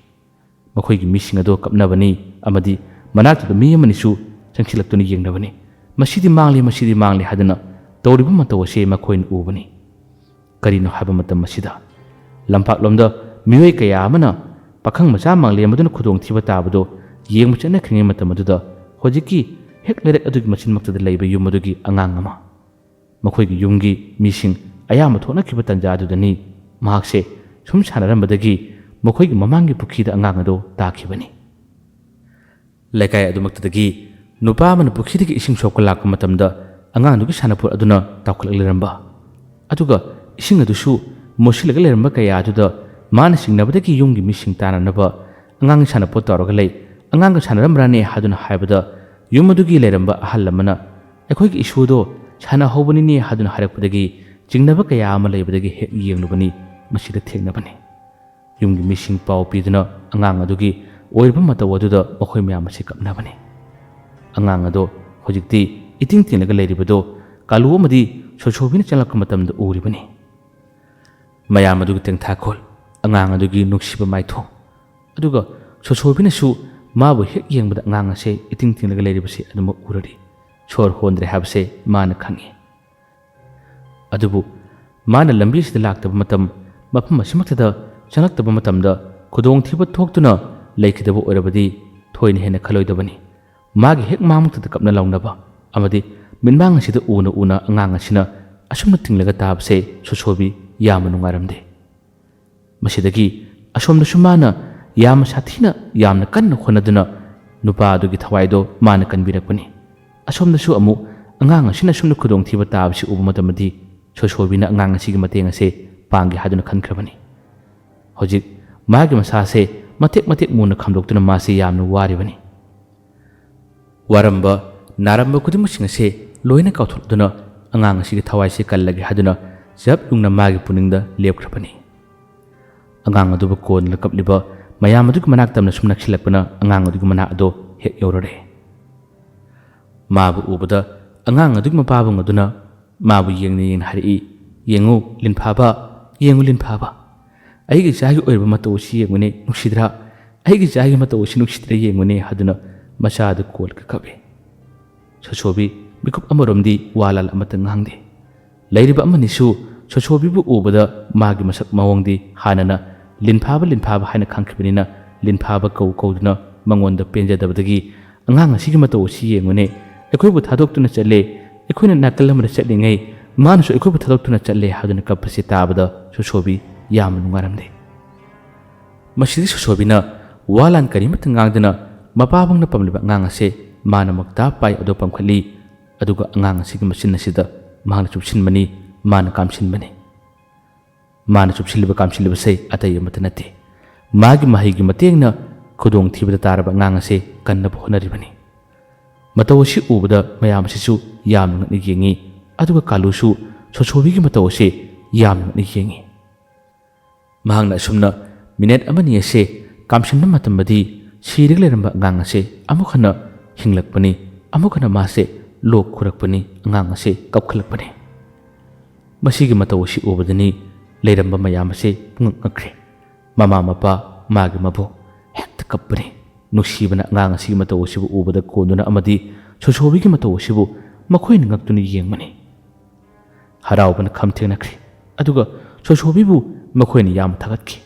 ꯃꯈꯣꯏꯒꯤ ꯃꯤꯁꯤꯡ ꯑꯗꯨ ꯀꯞꯅꯕꯅꯤ ꯑꯃꯗꯤ ꯃꯅꯥꯛꯇꯨꯗ ꯃꯤ ꯑꯃꯅꯤꯁꯨ ꯆꯪꯁꯤꯜꯂꯛꯇꯨꯅ ꯌꯦꯡꯅꯕꯅꯤ꯫ "ꯃꯁꯤꯗꯤ ꯃꯥꯡꯂꯦ, ꯃꯁꯤꯗꯤ ꯃꯥꯡꯂꯦ" ꯍꯥꯏꯗꯨꯅ ꯇꯧꯔꯤꯕ ꯃꯇꯧ ꯑꯁꯤ ꯃꯈꯣꯏꯅ ꯎꯕꯅꯤ꯫ ꯀꯔꯤꯅꯣ ꯍꯥꯏꯕ ꯃꯇꯝ ꯑꯁꯤꯗ ꯂꯝꯄꯥꯛꯂꯣꯝꯗ ꯃꯤꯑꯣꯏ ꯀꯌꯥ ꯑꯃꯅ ꯄꯥꯈꯪ ꯃꯆꯥ ꯃꯥꯡꯂꯦꯝ ꯑꯗꯨꯅ ꯈꯨꯗꯣꯡꯊꯤꯕ ꯇꯥꯕꯗꯨ ꯌꯦꯡꯕ ꯆꯠꯅꯈ꯭ꯔꯤꯉꯩ ꯃꯇꯝ ꯑꯗꯨꯗ ꯍꯧꯖꯤꯛꯀꯤ ꯍꯦꯛ ꯂꯩꯔꯛ ꯑꯗꯨꯒꯤ ꯃꯆꯤꯟꯃꯛꯇꯗ ꯂꯩꯕ ꯌꯨꯝ ꯑꯗꯨꯒꯤ ꯑꯉꯥꯡ ꯑꯃ, ꯃꯈꯣꯏꯒꯤ ꯌꯨꯝꯒꯤ ꯃꯤꯁꯤꯡ ꯑꯌꯥꯝꯕ ꯊꯣꯛꯅꯈꯤꯕ ꯇꯥꯟꯖꯥ ꯑꯗꯨꯗꯅꯤ ꯃꯍꯥꯛꯁꯦ ꯁꯨꯝ ꯁꯥꯟꯅꯔꯝꯕꯗꯒꯤ ꯃꯈꯣꯏꯒꯤ ꯃꯃꯥꯡꯒꯤ ꯄꯨꯈ꯭ꯔꯤꯗ ꯑꯉꯥꯡ ꯑꯗꯨ ꯇꯥꯈꯤꯕꯅꯤ꯫ ꯂꯩꯀꯥꯏ ꯑꯗꯨꯃꯛꯇꯗꯒꯤ ꯅꯨꯄꯥ ꯑꯃꯅ ꯄꯨꯈ꯭ꯔꯤꯗꯒꯤ ꯏꯁꯤꯡ ꯁꯣꯛꯄ ꯂꯥꯛꯄ ꯃꯇꯝꯗ ꯑꯉꯥꯡꯗꯨꯒꯤ ꯁꯥꯟꯅꯄꯣꯠ ꯑꯗꯨꯅ ꯇꯥꯎꯈꯠꯂꯛꯂꯔꯝꯕ, ꯑꯗꯨꯒ ꯏꯁꯤꯡ ꯑꯗꯨꯁꯨ ꯃꯣꯠꯁꯤꯜꯂꯒ ꯂꯩꯔꯝꯕ ꯀꯌꯥ ꯑꯗꯨꯗ ꯃꯥꯅ ꯆꯤꯡꯅꯕꯗꯒꯤ ꯌꯨꯝꯒꯤ ꯃꯤꯁꯤꯡ ꯇꯥꯅꯅꯕ ꯑꯉꯥꯡꯒꯤ ꯁꯥꯟꯅꯄꯣꯠ ꯇꯧꯔꯒ ꯂꯩ, ꯑꯉꯥꯡꯒ ꯁꯥꯟꯅꯔꯝꯕ꯭ꯔꯥꯅꯦ ꯍꯥꯏꯗꯨꯅ ꯍꯥꯏꯕꯗ ꯌꯨꯝ ꯑꯗꯨꯒꯤ ꯂꯩꯔꯝꯕ ꯑꯍꯜ ꯑꯃꯅ "ꯑꯩꯈꯣꯏꯒꯤ ꯏꯁꯨꯗꯣ ꯁꯥꯟꯅꯍꯧꯕꯅꯤꯅꯦ" ꯍꯥꯏꯗꯨꯅ ꯍꯥꯏꯔꯛꯄꯗꯒꯤ ꯆꯤꯡꯅꯕ ꯀꯌꯥ ꯑꯃ ꯂꯩꯕꯗꯒꯤ ꯍꯦꯛ ꯌꯦꯡꯂꯨꯕꯅꯤ ꯃꯁꯤꯗ ꯊꯦꯡꯅꯕꯅꯤ꯫ ꯌꯨꯝꯒꯤ ꯃꯤꯁꯤꯡ ꯄꯥꯎ ꯄꯤꯗꯨꯅ ꯑꯉꯥꯡ ꯑꯗꯨꯒꯤ ꯑꯣꯏꯔꯕ ꯃꯇꯧ ꯑꯗꯨꯗ ꯃꯈꯣꯏ ꯃꯌꯥꯝ ꯑꯁꯤ ꯀꯞꯅꯕꯅꯤ꯫ ꯑꯉꯥꯡ ꯑꯗꯣ ꯍꯧꯖꯤꯛꯇꯤ ꯏꯇꯤꯡ ꯇꯤꯡꯂꯒ ꯂꯩꯔꯤꯕꯗꯣ ꯀꯥꯂꯨ ꯑꯃꯗꯤ ꯁꯣꯁꯣꯕꯤꯅ ꯆꯪꯂꯛꯄ ꯃꯇꯝꯗ ꯎꯔꯤꯕꯅꯤ꯫ ꯃꯌꯥꯝ ꯑꯗꯨꯒꯤ ꯇꯦꯡꯊꯥꯈꯣꯜ, ꯑꯉꯥꯡ ꯑꯗꯨꯒꯤ ꯅꯨꯡꯁꯤꯕ ꯃꯥꯏꯊꯣꯡ, ꯑꯗꯨꯒ ꯁꯣꯁꯣꯕꯤꯅꯁꯨ ꯃꯥꯕꯨ ꯍꯦꯛ ꯌꯦꯡꯕꯗ ꯑꯉꯥꯡ ꯑꯁꯦ ꯏꯇꯤꯡ ꯇꯤꯡꯂꯒ ꯂꯩꯔꯤꯕꯁꯤ ꯑꯗꯨꯃꯛ ꯎꯔꯗꯤ ꯁꯣꯔ ꯍꯣꯟꯗ꯭ꯔꯦ ꯍꯥꯏꯕꯁꯦ ꯃꯥꯅ ꯈꯪꯏ꯫ ꯑꯗꯨꯕꯨ ꯃꯥꯅ ꯂꯝꯕꯤ ꯑꯁꯤꯗ ꯂꯥꯛꯇꯕ ꯃꯇꯝ, ꯃꯐꯝ ꯑꯁꯤꯃꯛꯇꯗ ꯆꯪꯂꯛꯇꯕ ꯃꯇꯝꯗ ꯈꯨꯗꯣꯡꯊꯤꯕ ꯊꯣꯛꯇꯨꯅ ꯂꯩꯈꯤꯗꯕ ꯑꯣꯏꯔꯕꯗꯤ ꯊꯣꯏꯅ ꯍꯦꯟꯅ ꯈꯜꯂꯣꯏꯗꯕꯅꯤ꯫ ꯃꯥꯒꯤ ꯍꯦꯛ ꯃꯥꯡꯃꯛꯇꯗ ꯀꯞꯅ ꯂꯥꯎꯅꯕ ꯑꯃꯗꯤ ꯃꯤꯠꯃꯥꯡ ꯑꯁꯤꯗ ꯎꯅ ꯎꯅ ꯑꯉꯥꯡ ꯑꯁꯤꯅ ꯑꯁꯨꯝꯅ ꯇꯤꯡꯂꯒ ꯇꯥꯕꯁꯦ ꯁꯣꯁꯣꯕꯤ ꯌꯥꯝꯅ ꯅꯨꯡꯉꯥꯏꯔꯝꯗꯦ꯫ ꯃꯁꯤꯗꯒꯤ ꯑꯁꯣꯝꯗꯁꯨ ꯃꯥꯅ ꯌꯥꯝꯅ ꯁꯥꯊꯤꯅ, ꯌꯥꯝꯅ ꯀꯟꯅ ꯍꯣꯠꯅꯗꯨꯅ ꯅꯨꯄꯥ ꯑꯗꯨꯒꯤ ꯊꯋꯥꯏꯗꯣ ꯃꯥꯅ ꯀꯟꯕꯤꯔꯛꯄꯅꯤ꯫ ꯑꯁꯣꯝꯗꯁꯨ ꯑꯃꯨꯛ ꯑꯉꯥꯡ ꯑꯁꯤꯅ ꯑꯁꯨꯝꯅ ꯈꯨꯗꯣꯡꯊꯤꯕ ꯇꯥꯕꯁꯤ ꯎꯕ ꯃꯇꯝꯗꯗꯤ ꯁꯣꯁꯣꯕꯤꯅ ꯑꯉꯥꯡ ꯑꯁꯤꯒꯤ ꯃꯇꯦꯡ ꯑꯁꯦ ꯄꯥꯡꯒꯦ ꯍꯥꯏꯗꯨꯅ ꯈꯟꯈ꯭ꯔꯕꯅꯤ꯫ ꯍꯧꯖꯤꯛ ꯃꯥꯒꯤ ꯃꯁꯥꯁꯦ ꯃꯇꯦꯛ ꯃꯇꯦꯛ ꯃꯨꯅ ꯈꯥꯝꯗꯣꯛꯇꯨꯅ ꯃꯥꯁꯦ ꯌꯥꯝꯅ ꯋꯥꯔꯤꯕꯅꯤ꯫ ꯋꯥꯔꯝꯕ, ꯅꯥꯔꯝꯕ ꯈꯨꯗꯤꯡꯃꯛꯁꯤꯡ ꯑꯁꯦ ꯂꯣꯏꯅ ꯀꯥꯎꯊꯣꯛꯇꯨꯅ ꯑꯉꯥꯡ ꯑꯁꯤꯒꯤ ꯊꯋꯥꯏꯁꯦ ꯀꯜꯂꯒꯦ ꯍꯥꯏꯗꯨꯅ ꯆꯞ ꯌꯨꯡꯅ ꯃꯥꯒꯤ ꯄꯨꯛꯅꯤꯡꯗ ꯂꯦꯞꯈ꯭ꯔꯕꯅꯤ꯫ ꯑꯉꯥꯡ ꯑꯗꯨꯕꯨ ꯀꯣꯟꯗꯨꯅ ꯀꯞꯂꯤꯕ ꯃꯌꯥꯝ ꯑꯗꯨꯒꯤ ꯃꯅꯥꯛ ꯇꯝꯅ ꯁꯨꯝ ꯅꯛꯁꯤꯜꯂꯛꯄꯅ ꯑꯉꯥꯡ ꯑꯗꯨꯒꯤ ꯃꯅꯥꯛ ꯑꯗꯣ ꯍꯦꯛ ꯌꯧꯔꯔꯦ꯫ ꯃꯥꯕꯨ ꯎꯕꯗ ꯑꯉꯥꯡ ꯑꯗꯨꯒꯤ ꯃꯄꯥꯕꯨꯡ ꯑꯗꯨꯅ ꯃꯥꯕꯨ ꯌꯦꯡꯅ ꯌꯦꯡꯅ ꯍꯥꯏꯔꯛꯏ, "ꯌꯦꯡꯉꯨ ꯂꯤꯟꯐꯥꯕ, ꯌꯦꯡꯉꯨ ꯂꯤꯟꯐꯥꯕ, ꯑꯩꯒꯤ ꯏꯆꯥꯒꯤ ꯑꯣꯏꯔꯕ ꯃꯇꯧ ꯑꯁꯤ ꯌꯦꯡꯉꯨꯅꯦ, ꯅꯨꯡꯁꯤꯗ꯭ꯔꯥ? ꯑꯩꯒꯤ ꯏꯆꯥꯒꯤ ꯃꯇꯧ ꯑꯁꯤ ꯅꯨꯡꯁꯤꯗ꯭ꯔꯥ ꯌꯦꯡꯉꯨꯅꯦ" ꯍꯥꯏꯗꯨꯅ ꯃꯆꯥꯗꯨ ꯀꯣꯜꯒ ꯀꯞꯏ꯫ ꯁꯣꯁꯣꯕꯤ ꯃꯤꯀꯨꯞ ꯑꯃꯔꯣꯝꯗꯤ ꯋꯥ ꯂꯥꯜ ꯑꯃꯠꯇ ꯉꯥꯡꯗꯦ꯫ ꯂꯩꯔꯤꯕ ꯑꯃꯅꯤꯁꯨ ꯁꯣꯁꯣꯕꯤꯕꯨ ꯎꯕꯗ ꯃꯥꯒꯤ ꯃꯁꯛ ꯃꯑꯣꯡꯗꯤ ꯍꯥꯟꯅꯅ ꯂꯤꯟꯐꯥꯕ ꯂꯤꯟꯐꯥꯕ ꯍꯥꯏꯅ ꯈꯪꯈꯤꯕꯅꯤꯅ ꯂꯤꯟꯐꯥꯕ ꯀꯧ ꯀꯧꯗꯨꯅ ꯃꯉꯣꯟꯗ ꯄꯦꯟꯖꯗꯕꯗꯒꯤ, "ꯑꯉꯥꯡ ꯑꯁꯤꯒꯤ ꯃꯇꯧ ꯑꯁꯤ ꯌꯦꯡꯉꯨꯅꯦ, ꯑꯩꯈꯣꯏꯕꯨ ꯊꯥꯗꯣꯛꯇꯨꯅ ꯆꯠꯂꯦ, ꯑꯩꯈꯣꯏꯅ ꯅꯥꯀꯜ ꯑꯃꯗ ꯆꯠꯂꯤꯉꯩ ꯃꯥꯅꯁꯨ ꯑꯩꯈꯣꯏꯕꯨ ꯊꯥꯗꯣꯛꯇꯨꯅ ꯆꯠꯂꯦ" ꯍꯥꯏꯗꯨꯅ ꯀꯞꯄꯁꯤ ꯇꯥꯕꯗ ꯁꯣꯁꯣꯕꯤ ꯌꯥꯝꯅ ꯅꯨꯡꯉꯥꯏꯔꯝꯗꯦ꯫ ꯃꯁꯤꯗꯤ ꯁꯣꯁꯣꯕꯤꯅ ꯋꯥ ꯂꯥꯟ ꯀꯔꯤꯃꯠꯇ ꯉꯥꯡꯗꯅ ꯃꯄꯥꯕꯨꯡꯅ ꯄꯝꯂꯤꯕ ꯑꯉꯥꯡ ꯑꯁꯦ ꯃꯥꯅ ꯃꯛꯇꯥ ꯄꯥꯏ ꯑꯗꯨ ꯄꯝꯈꯠꯂꯤ꯫ ꯑꯗꯨꯒ ꯑꯉꯥꯡ ꯑꯁꯤꯒꯤ ꯃꯆꯤꯟ ꯑꯁꯤꯗ ꯃꯍꯥꯛꯅ ꯆꯨꯞꯁꯤꯟꯕꯅꯤ, ꯃꯥꯅ ꯀꯥꯝꯁꯤꯟꯕꯅꯤ꯫ ꯃꯥꯅ ꯆꯨꯞꯁꯤꯜꯂꯤꯕ ꯀꯥꯝꯁꯤꯜꯂꯤꯕꯁꯦ ꯑꯇꯩ ꯑꯃꯠꯇ ꯅꯠꯇꯦ, ꯃꯥꯒꯤ ꯃꯍꯩꯒꯤ ꯃꯇꯦꯡꯅ ꯈꯨꯗꯣꯡꯊꯤꯕꯗ ꯇꯥꯔꯕ ꯑꯉꯥꯡ ꯑꯁꯦ ꯀꯟꯅꯕ ꯍꯣꯠꯅꯔꯤꯕꯅꯤ꯫ ꯃꯇꯧ ꯑꯁꯤ ꯎꯕꯗ ꯃꯌꯥꯝ ꯑꯁꯤꯁꯨ ꯌꯥꯝꯅ ꯉꯛꯅ ꯌꯦꯡꯉꯤ, ꯑꯗꯨꯒ ꯀꯥꯂꯨꯁꯨ ꯁꯣꯁꯣꯕꯤꯒꯤ ꯃꯇꯧ ꯑꯁꯤ ꯌꯥꯝꯅ ꯉꯛꯅ ꯌꯦꯡꯉꯤ꯫ ꯃꯍꯥꯛꯅ ꯑꯁꯨꯝꯅ ꯃꯤꯅꯠ ꯑꯃꯅꯤ ꯑꯁꯦ ꯀꯥꯝꯁꯤꯟꯕ ꯃꯇꯝꯗꯗꯤ ꯁꯤꯔꯒ ꯂꯩꯔꯝꯕ ꯑꯉꯥꯡ ꯑꯁꯦ ꯑꯃꯨꯛ ꯍꯟꯅ ꯍꯤꯡꯂꯛꯄꯅꯤ, ꯑꯃꯨꯛ ꯍꯟꯅ ꯃꯥꯁꯦ ꯂꯣꯛ ꯈꯨꯔꯛꯄꯅꯤ, ꯑꯉꯥꯡ ꯑꯁꯦ ꯀꯞꯈꯠꯂꯛꯄꯅꯤ꯫ ꯃꯁꯤꯒꯤ ꯃꯇꯧ ꯑꯁꯤ ꯎꯕꯗꯅꯤ ꯂꯩꯔꯝꯕ ꯃꯌꯥꯝ ꯑꯁꯦ ꯄꯨꯡꯉꯛ ꯉꯛꯈ꯭ꯔꯦ꯫ ꯃꯃꯥ ꯃꯄꯥ, ꯃꯥꯒꯤ ꯃꯕꯣꯛ ꯍꯦꯛꯇ ꯀꯞꯄꯅꯤ꯫ ꯅꯨꯡꯁꯤꯕꯅ ꯑꯉꯥꯡ ꯑꯁꯤꯒꯤ ꯃꯇꯧ ꯑꯁꯤꯕꯨ ꯎꯕꯗ ꯀꯣꯟꯗꯨꯅ ꯑꯃꯗꯤ ꯁꯣꯁꯣꯕꯤꯒꯤ ꯃꯇꯧ ꯑꯁꯤꯕꯨ ꯃꯈꯣꯏꯅ ꯉꯛꯇꯨꯅ ꯌꯦꯡꯕꯅꯤ꯫ ꯍꯔꯥꯎꯕꯅ ꯈꯝ ꯊꯦꯡꯅꯈ꯭ꯔꯦ꯫ ꯑꯗꯨꯒ ꯁꯣꯁꯣꯕꯤꯕꯨ ꯃꯈꯣꯏꯅ ꯌꯥꯝꯅ ꯊꯥꯒꯠꯈꯤ꯫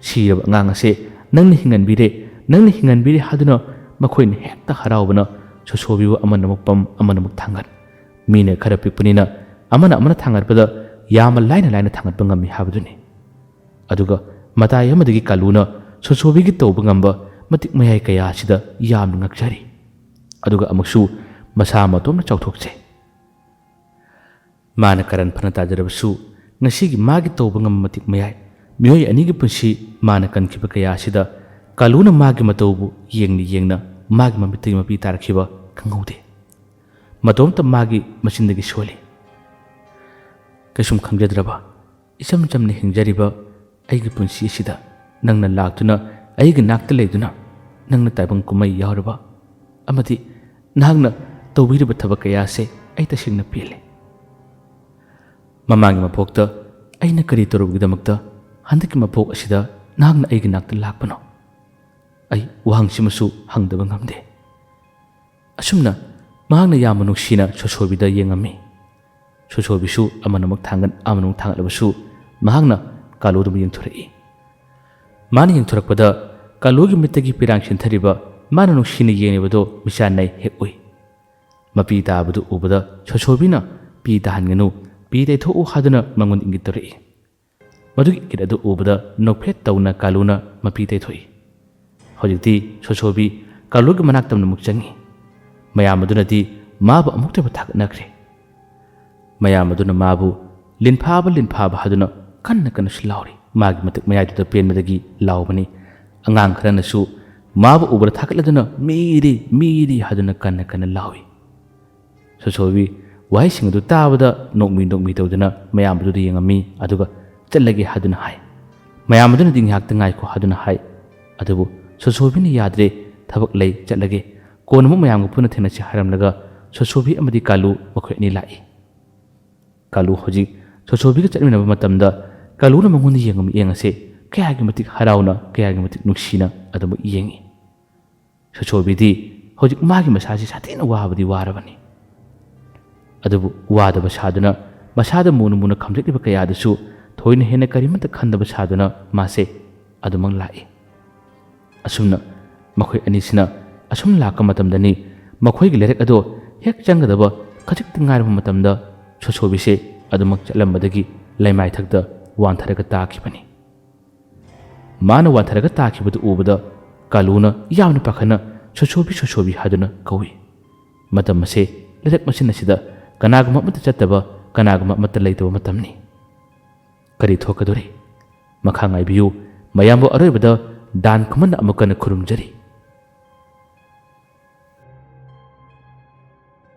ꯁꯤꯔꯕ ꯑꯉꯥꯡ ꯑꯁꯦ ꯅꯪꯅ ꯍꯤꯡꯍꯟꯕꯤꯔꯦ, ꯅꯪꯅ ꯍꯤꯡꯍꯟꯕꯤꯔꯦ ꯍꯥꯏꯗꯨꯅ ꯃꯈꯣꯏꯅ ꯍꯦꯛꯇ ꯍꯔꯥꯎꯕꯅ ꯁꯣꯁꯣꯕꯤꯕꯨ ꯑꯃꯅ ꯑꯃꯨꯛ ꯄꯝ, ꯑꯃꯅ ꯑꯃꯨꯛ ꯊꯥꯡꯒꯠ꯫ ꯃꯤꯅ ꯈꯔ ꯄꯤꯛꯄꯅꯤꯅ ꯑꯃꯅ ꯑꯃꯅ ꯊꯥꯡꯒꯠꯄꯗ ꯌꯥꯝꯅ ꯂꯥꯏꯅ ꯂꯥꯏꯅ ꯊꯥꯡꯒꯠꯄ ꯉꯝꯃꯤ ꯍꯥꯏꯕꯗꯨꯅꯤ꯫ ꯑꯗꯨꯒ ꯃꯇꯥꯏ ꯑꯃꯗꯒꯤ ꯀꯥꯂꯨꯅ ꯁꯣꯁꯣꯕꯤꯒꯤ ꯇꯧꯕ ꯉꯝꯕ ꯃꯇꯤꯛ ꯃꯌꯥꯏ ꯀꯌꯥ ꯑꯁꯤꯗ ꯌꯥꯝꯅ ꯉꯛꯆꯔꯤ꯫ ꯑꯗꯨꯒ ꯑꯃꯨꯛꯁꯨ ꯃꯁꯥ ꯃꯇꯣꯝꯅ ꯆꯥꯎꯊꯣꯛꯆꯩ꯫ ꯃꯥꯅ ꯀꯔꯟ ꯐꯅ ꯇꯥꯖꯔꯕꯁꯨ, ꯉꯁꯤꯒꯤ ꯃꯥꯒꯤ ꯇꯧꯕ ꯉꯝꯕ ꯃꯇꯤꯛ ꯃꯌꯥꯏ, ꯃꯤꯑꯣꯏ ꯑꯅꯤꯒꯤ ꯄꯨꯟꯁꯤ ꯃꯥꯅ ꯀꯟꯈꯤꯕ ꯀꯌꯥ ꯑꯁꯤꯗ ꯀꯥꯂꯨꯅ ꯃꯥꯒꯤ ꯃꯇꯧꯕꯨ ꯌꯦꯡꯅ ꯌꯦꯡꯅ ꯃꯥꯒꯤ ꯃꯃꯤꯠꯇꯒꯤ ꯃꯄꯤ ꯇꯥꯔꯛꯈꯤꯕ ꯈꯪꯍꯧꯗꯦ꯫ ꯃꯇꯣꯝꯇ ꯃꯥꯒꯤ ꯃꯆꯤꯟꯗꯒꯤ ꯁꯣꯜꯂꯤ꯫ "ꯀꯩꯁꯨꯝ ꯈꯪꯖꯗ꯭ꯔꯕ, ꯏꯆꯝ ꯆꯝꯅ ꯍꯤꯡꯖꯔꯤꯕ ꯑꯩꯒꯤ ꯄꯨꯟꯁꯤ ꯑꯁꯤꯗ ꯅꯪꯅ ꯂꯥꯛꯇꯨꯅ ꯑꯩꯒꯤ ꯅꯥꯛꯇ ꯂꯩꯗꯨꯅ ꯅꯪꯅ ꯇꯥꯏꯕꯪ ꯀꯨꯝꯍꯩ ꯌꯥꯎꯔꯕ ꯑꯃꯗꯤ ꯅꯍꯥꯛꯅ ꯇꯧꯕꯤꯔꯤꯕ ꯊꯕꯛ ꯀꯌꯥ ꯑꯁꯦ ꯑꯩ ꯇꯁꯦꯡꯅ ꯄꯦꯜꯂꯦ꯫ ꯃꯃꯥꯡꯒꯤ ꯃꯄꯣꯛꯇ ꯑꯩꯅ ꯀꯔꯤ ꯇꯧꯔꯨꯕꯒꯤꯗꯃꯛꯇ ꯍꯟꯗꯛꯀꯤ ꯃꯄꯣꯛ ꯑꯁꯤꯗ ꯅꯍꯥꯛꯅ ꯑꯩꯒꯤ ꯅꯥꯛꯇ ꯂꯥꯛꯄꯅꯣ? ꯑꯩ ꯋꯥꯍꯪꯁꯤꯃꯁꯨ ꯍꯪꯗꯕ ꯉꯝꯗꯦ꯫" ꯑꯁꯨꯝꯅ ꯃꯍꯥꯛꯅ ꯌꯥꯝꯅ ꯅꯨꯡꯁꯤꯅ ꯁꯣꯁꯣꯕꯤꯗ ꯌꯦꯡꯉꯝꯃꯤ꯫ ꯁꯣꯁꯣꯕꯤꯁꯨ ꯑꯃꯅꯃꯛ ꯊꯥꯡꯒꯠ ꯑꯃꯅꯃꯛ ꯊꯥꯡꯒꯠꯂꯕꯁꯨ ꯃꯍꯥꯛꯅ ꯀꯥꯂꯨꯗꯨꯕꯨ ꯌꯦꯡꯊꯣꯔꯛꯏ꯫ ꯃꯥꯅ ꯌꯦꯡꯊꯣꯔꯛꯄꯗ ꯀꯥꯂꯨꯒꯤ ꯃꯤꯠꯇꯒꯤ ꯄꯤꯔꯥꯡ ꯆꯦꯟꯊꯔꯤꯕ ꯃꯥꯅ ꯅꯨꯡꯁꯤꯅ ꯌꯦꯡꯂꯤꯕꯗꯨ ꯃꯤꯆꯥꯟꯅꯩ ꯍꯦꯛ ꯎꯏ꯫ ꯃꯄꯤ ꯇꯥꯕꯗꯨ ꯎꯕꯗ ꯁꯣꯁꯣꯕꯤꯅ "ꯄꯤ ꯇꯥꯍꯟꯒꯅꯨ, ꯄꯤ ꯇꯩꯊꯣꯛꯎ" ꯍꯥꯏꯗꯨꯅ ꯃꯉꯣꯟꯗ ꯏꯪꯒꯤꯠ ꯇꯧꯔꯛꯏ꯫ ꯃꯗꯨꯒꯤ ꯏꯪꯒꯤꯠ ꯑꯗꯨ ꯎꯕꯗ ꯅꯣꯛꯐꯦꯠ ꯇꯧꯅ ꯀꯥꯂꯨꯅ ꯃꯄꯤ ꯇꯩꯊꯣꯛꯏ꯫ ꯍꯧꯖꯤꯛꯇꯤ ꯁꯣꯁꯣꯕꯤ ꯀꯥꯂꯨꯒꯤ ꯃꯅꯥꯛꯇ ꯑꯃꯨꯛ ꯆꯪꯉꯤ꯫ ꯃꯌꯥꯝ ꯑꯗꯨꯅꯗꯤ ꯃꯥꯕꯨ ꯑꯃꯨꯛꯇꯕ ꯊꯥꯒꯠꯅꯈ꯭ꯔꯦ꯫ ꯃꯌꯥꯝ ꯑꯗꯨꯅ ꯃꯥꯕꯨ "ꯂꯤꯟꯐꯥꯕ, ꯂꯤꯟꯐꯥꯕ" ꯍꯥꯏꯗꯨꯅ ꯀꯟꯅ ꯀꯟꯅꯁꯨ ꯂꯥꯎꯔꯤ꯫ ꯃꯥꯒꯤ ꯃꯇꯤꯛ ꯃꯌꯥꯏꯗꯨꯗ ꯄꯦꯟꯕꯗꯒꯤ ꯂꯥꯎꯕꯅꯤ꯫ ꯑꯉꯥꯡ ꯈꯔꯅꯁꯨ ꯃꯥꯕꯨ ꯎꯕꯗ ꯊꯥꯒꯠꯂꯗꯨꯅ "ꯃꯤꯔꯤ, ꯃꯤꯔꯤ" ꯍꯥꯏꯗꯨꯅ ꯀꯟꯅ ꯀꯟꯅ ꯂꯥꯎꯏ꯫ ꯁꯣꯁꯣꯕꯤ ꯋꯥꯍꯩꯁꯤꯡ ꯑꯗꯨ ꯇꯥꯕꯗ ꯅꯣꯛꯃꯤ ꯅꯣꯛꯃꯤ ꯇꯧꯗꯨꯅ ꯃꯌꯥꯝ ꯑꯗꯨꯗ ꯌꯦꯡꯉꯝꯃꯤ, ꯑꯗꯨꯒ "ꯆꯠꯂꯒꯦ" ꯍꯥꯏꯗꯨꯅ ꯍꯥꯏ꯫ ꯃꯌꯥꯝ ꯑꯗꯨꯅꯗꯤ "ꯉꯥꯏꯍꯥꯛꯇ ꯉꯥꯏꯈꯣ" ꯍꯥꯏꯗꯨꯅ ꯍꯥꯏ꯫ ꯑꯗꯨꯕꯨ ꯁꯣꯁꯣꯕꯤꯅ "ꯌꯥꯗ꯭ꯔꯦ, ꯊꯕꯛ ꯂꯩ, ꯆꯠꯂꯒꯦ, ꯀꯣꯟꯅ ꯑꯃꯨꯛ ꯃꯌꯥꯝꯒ ꯄꯨꯟꯅ ꯊꯦꯡꯅꯁꯤ" ꯍꯥꯏꯔꯝꯂꯒ ꯁꯣꯁꯣꯕꯤ ꯑꯃꯗꯤ ꯀꯥꯂꯨ ꯃꯈꯣꯏ ꯑꯅꯤ ꯂꯥꯛꯏ꯫ ꯀꯥꯂꯨ ꯍꯧꯖꯤꯛ ꯁꯣꯁꯣꯕꯤꯒ ꯆꯠꯃꯤꯟꯅꯕ ꯃꯇꯝꯗ ꯀꯥꯂꯨꯅ ꯃꯉꯣꯟꯗ ꯌꯦꯡꯕ ꯃꯤꯠꯌꯦꯡ ꯑꯁꯦ ꯀꯌꯥꯒꯤ ꯃꯇꯤꯛ ꯍꯔꯥꯎꯅ, ꯀꯌꯥꯒꯤ ꯃꯇꯤꯛ ꯅꯨꯡꯁꯤꯅ ꯑꯗꯨꯃꯛ ꯌꯦꯡꯉꯤ꯫ ꯁꯣꯁꯣꯕꯤꯗꯤ ꯍꯧꯖꯤꯛ ꯃꯥꯒꯤ ꯃꯁꯥꯁꯤ ꯁꯥꯊꯤꯅ ꯋꯥꯕꯗꯤ ꯋꯥꯔꯕꯅꯤ꯫ ꯑꯗꯨꯕꯨ ꯋꯥꯗꯕ ꯁꯥꯗꯨꯅ, ꯃꯁꯥꯗ ꯃꯨꯅ ꯃꯨꯅ ꯈꯝꯖꯤꯜꯂꯤꯕ ꯀꯌꯥꯗꯨꯁꯨ ꯊꯣꯏꯅ ꯍꯦꯟꯅ ꯀꯔꯤꯃꯠꯇ ꯈꯟꯗꯕ ꯁꯥꯗꯨꯅ ꯃꯥꯁꯦ ꯑꯗꯨꯃꯛ ꯂꯥꯛꯏ꯫ ꯑꯁꯨꯝꯅ ꯃꯈꯣꯏ ꯑꯅꯤꯁꯤꯅ ꯑꯁꯨꯝ ꯂꯥꯛꯄ ꯃꯇꯝꯗꯅꯤ, ꯃꯈꯣꯏꯒꯤ ꯂꯩꯔꯛ ꯑꯗꯣ ꯍꯦꯛ ꯆꯪꯒꯗꯕ ꯈꯖꯤꯛꯇ ꯉꯥꯏꯔꯕ ꯃꯇꯝꯗ ꯁꯣꯁꯣꯕꯤꯁꯦ ꯑꯗꯨꯃꯛ ꯆꯠꯂꯝꯕꯗꯒꯤ ꯂꯩꯃꯥꯏꯊꯛꯇ ꯋꯥꯟꯊꯔꯒ ꯇꯥꯈꯤꯕꯅꯤ꯫ ꯃꯥꯅ ꯋꯥꯟꯊꯔꯒ ꯇꯥꯈꯤꯕꯗꯨ ꯎꯕꯗ ꯀꯥꯂꯨꯅ ꯌꯥꯝꯅ ꯄꯥꯈꯠꯅ "ꯁꯣꯁꯣꯕꯤ, ꯁꯣꯁꯣꯕꯤ" ꯍꯥꯏꯗꯨꯅ ꯀꯧꯏ꯫ ꯃꯇꯝ ꯑꯁꯦ ꯂꯩꯔꯛ ꯃꯆꯤꯟ ꯑꯁꯤꯗ ꯀꯅꯥꯒꯨꯝꯕ ꯑꯃꯠꯇ ꯆꯠꯇꯕ, ꯀꯅꯥꯒꯨꯝꯕ ꯑꯃꯠꯇ ꯂꯩꯇꯕ ꯃꯇꯝꯅꯤ꯫ ꯀꯔꯤ ꯊꯣꯛꯀꯗꯧꯔꯤ? ꯃꯈꯥ ꯉꯥꯏꯕꯤꯌꯨ꯫ ꯃꯌꯥꯝꯕꯨ ꯑꯔꯣꯏꯕꯗ ꯗꯥꯟ ꯈꯨꯃꯟꯅ ꯑꯃꯨꯛ ꯍꯟꯅ ꯈꯨꯔꯨꯝꯖꯔꯤ꯫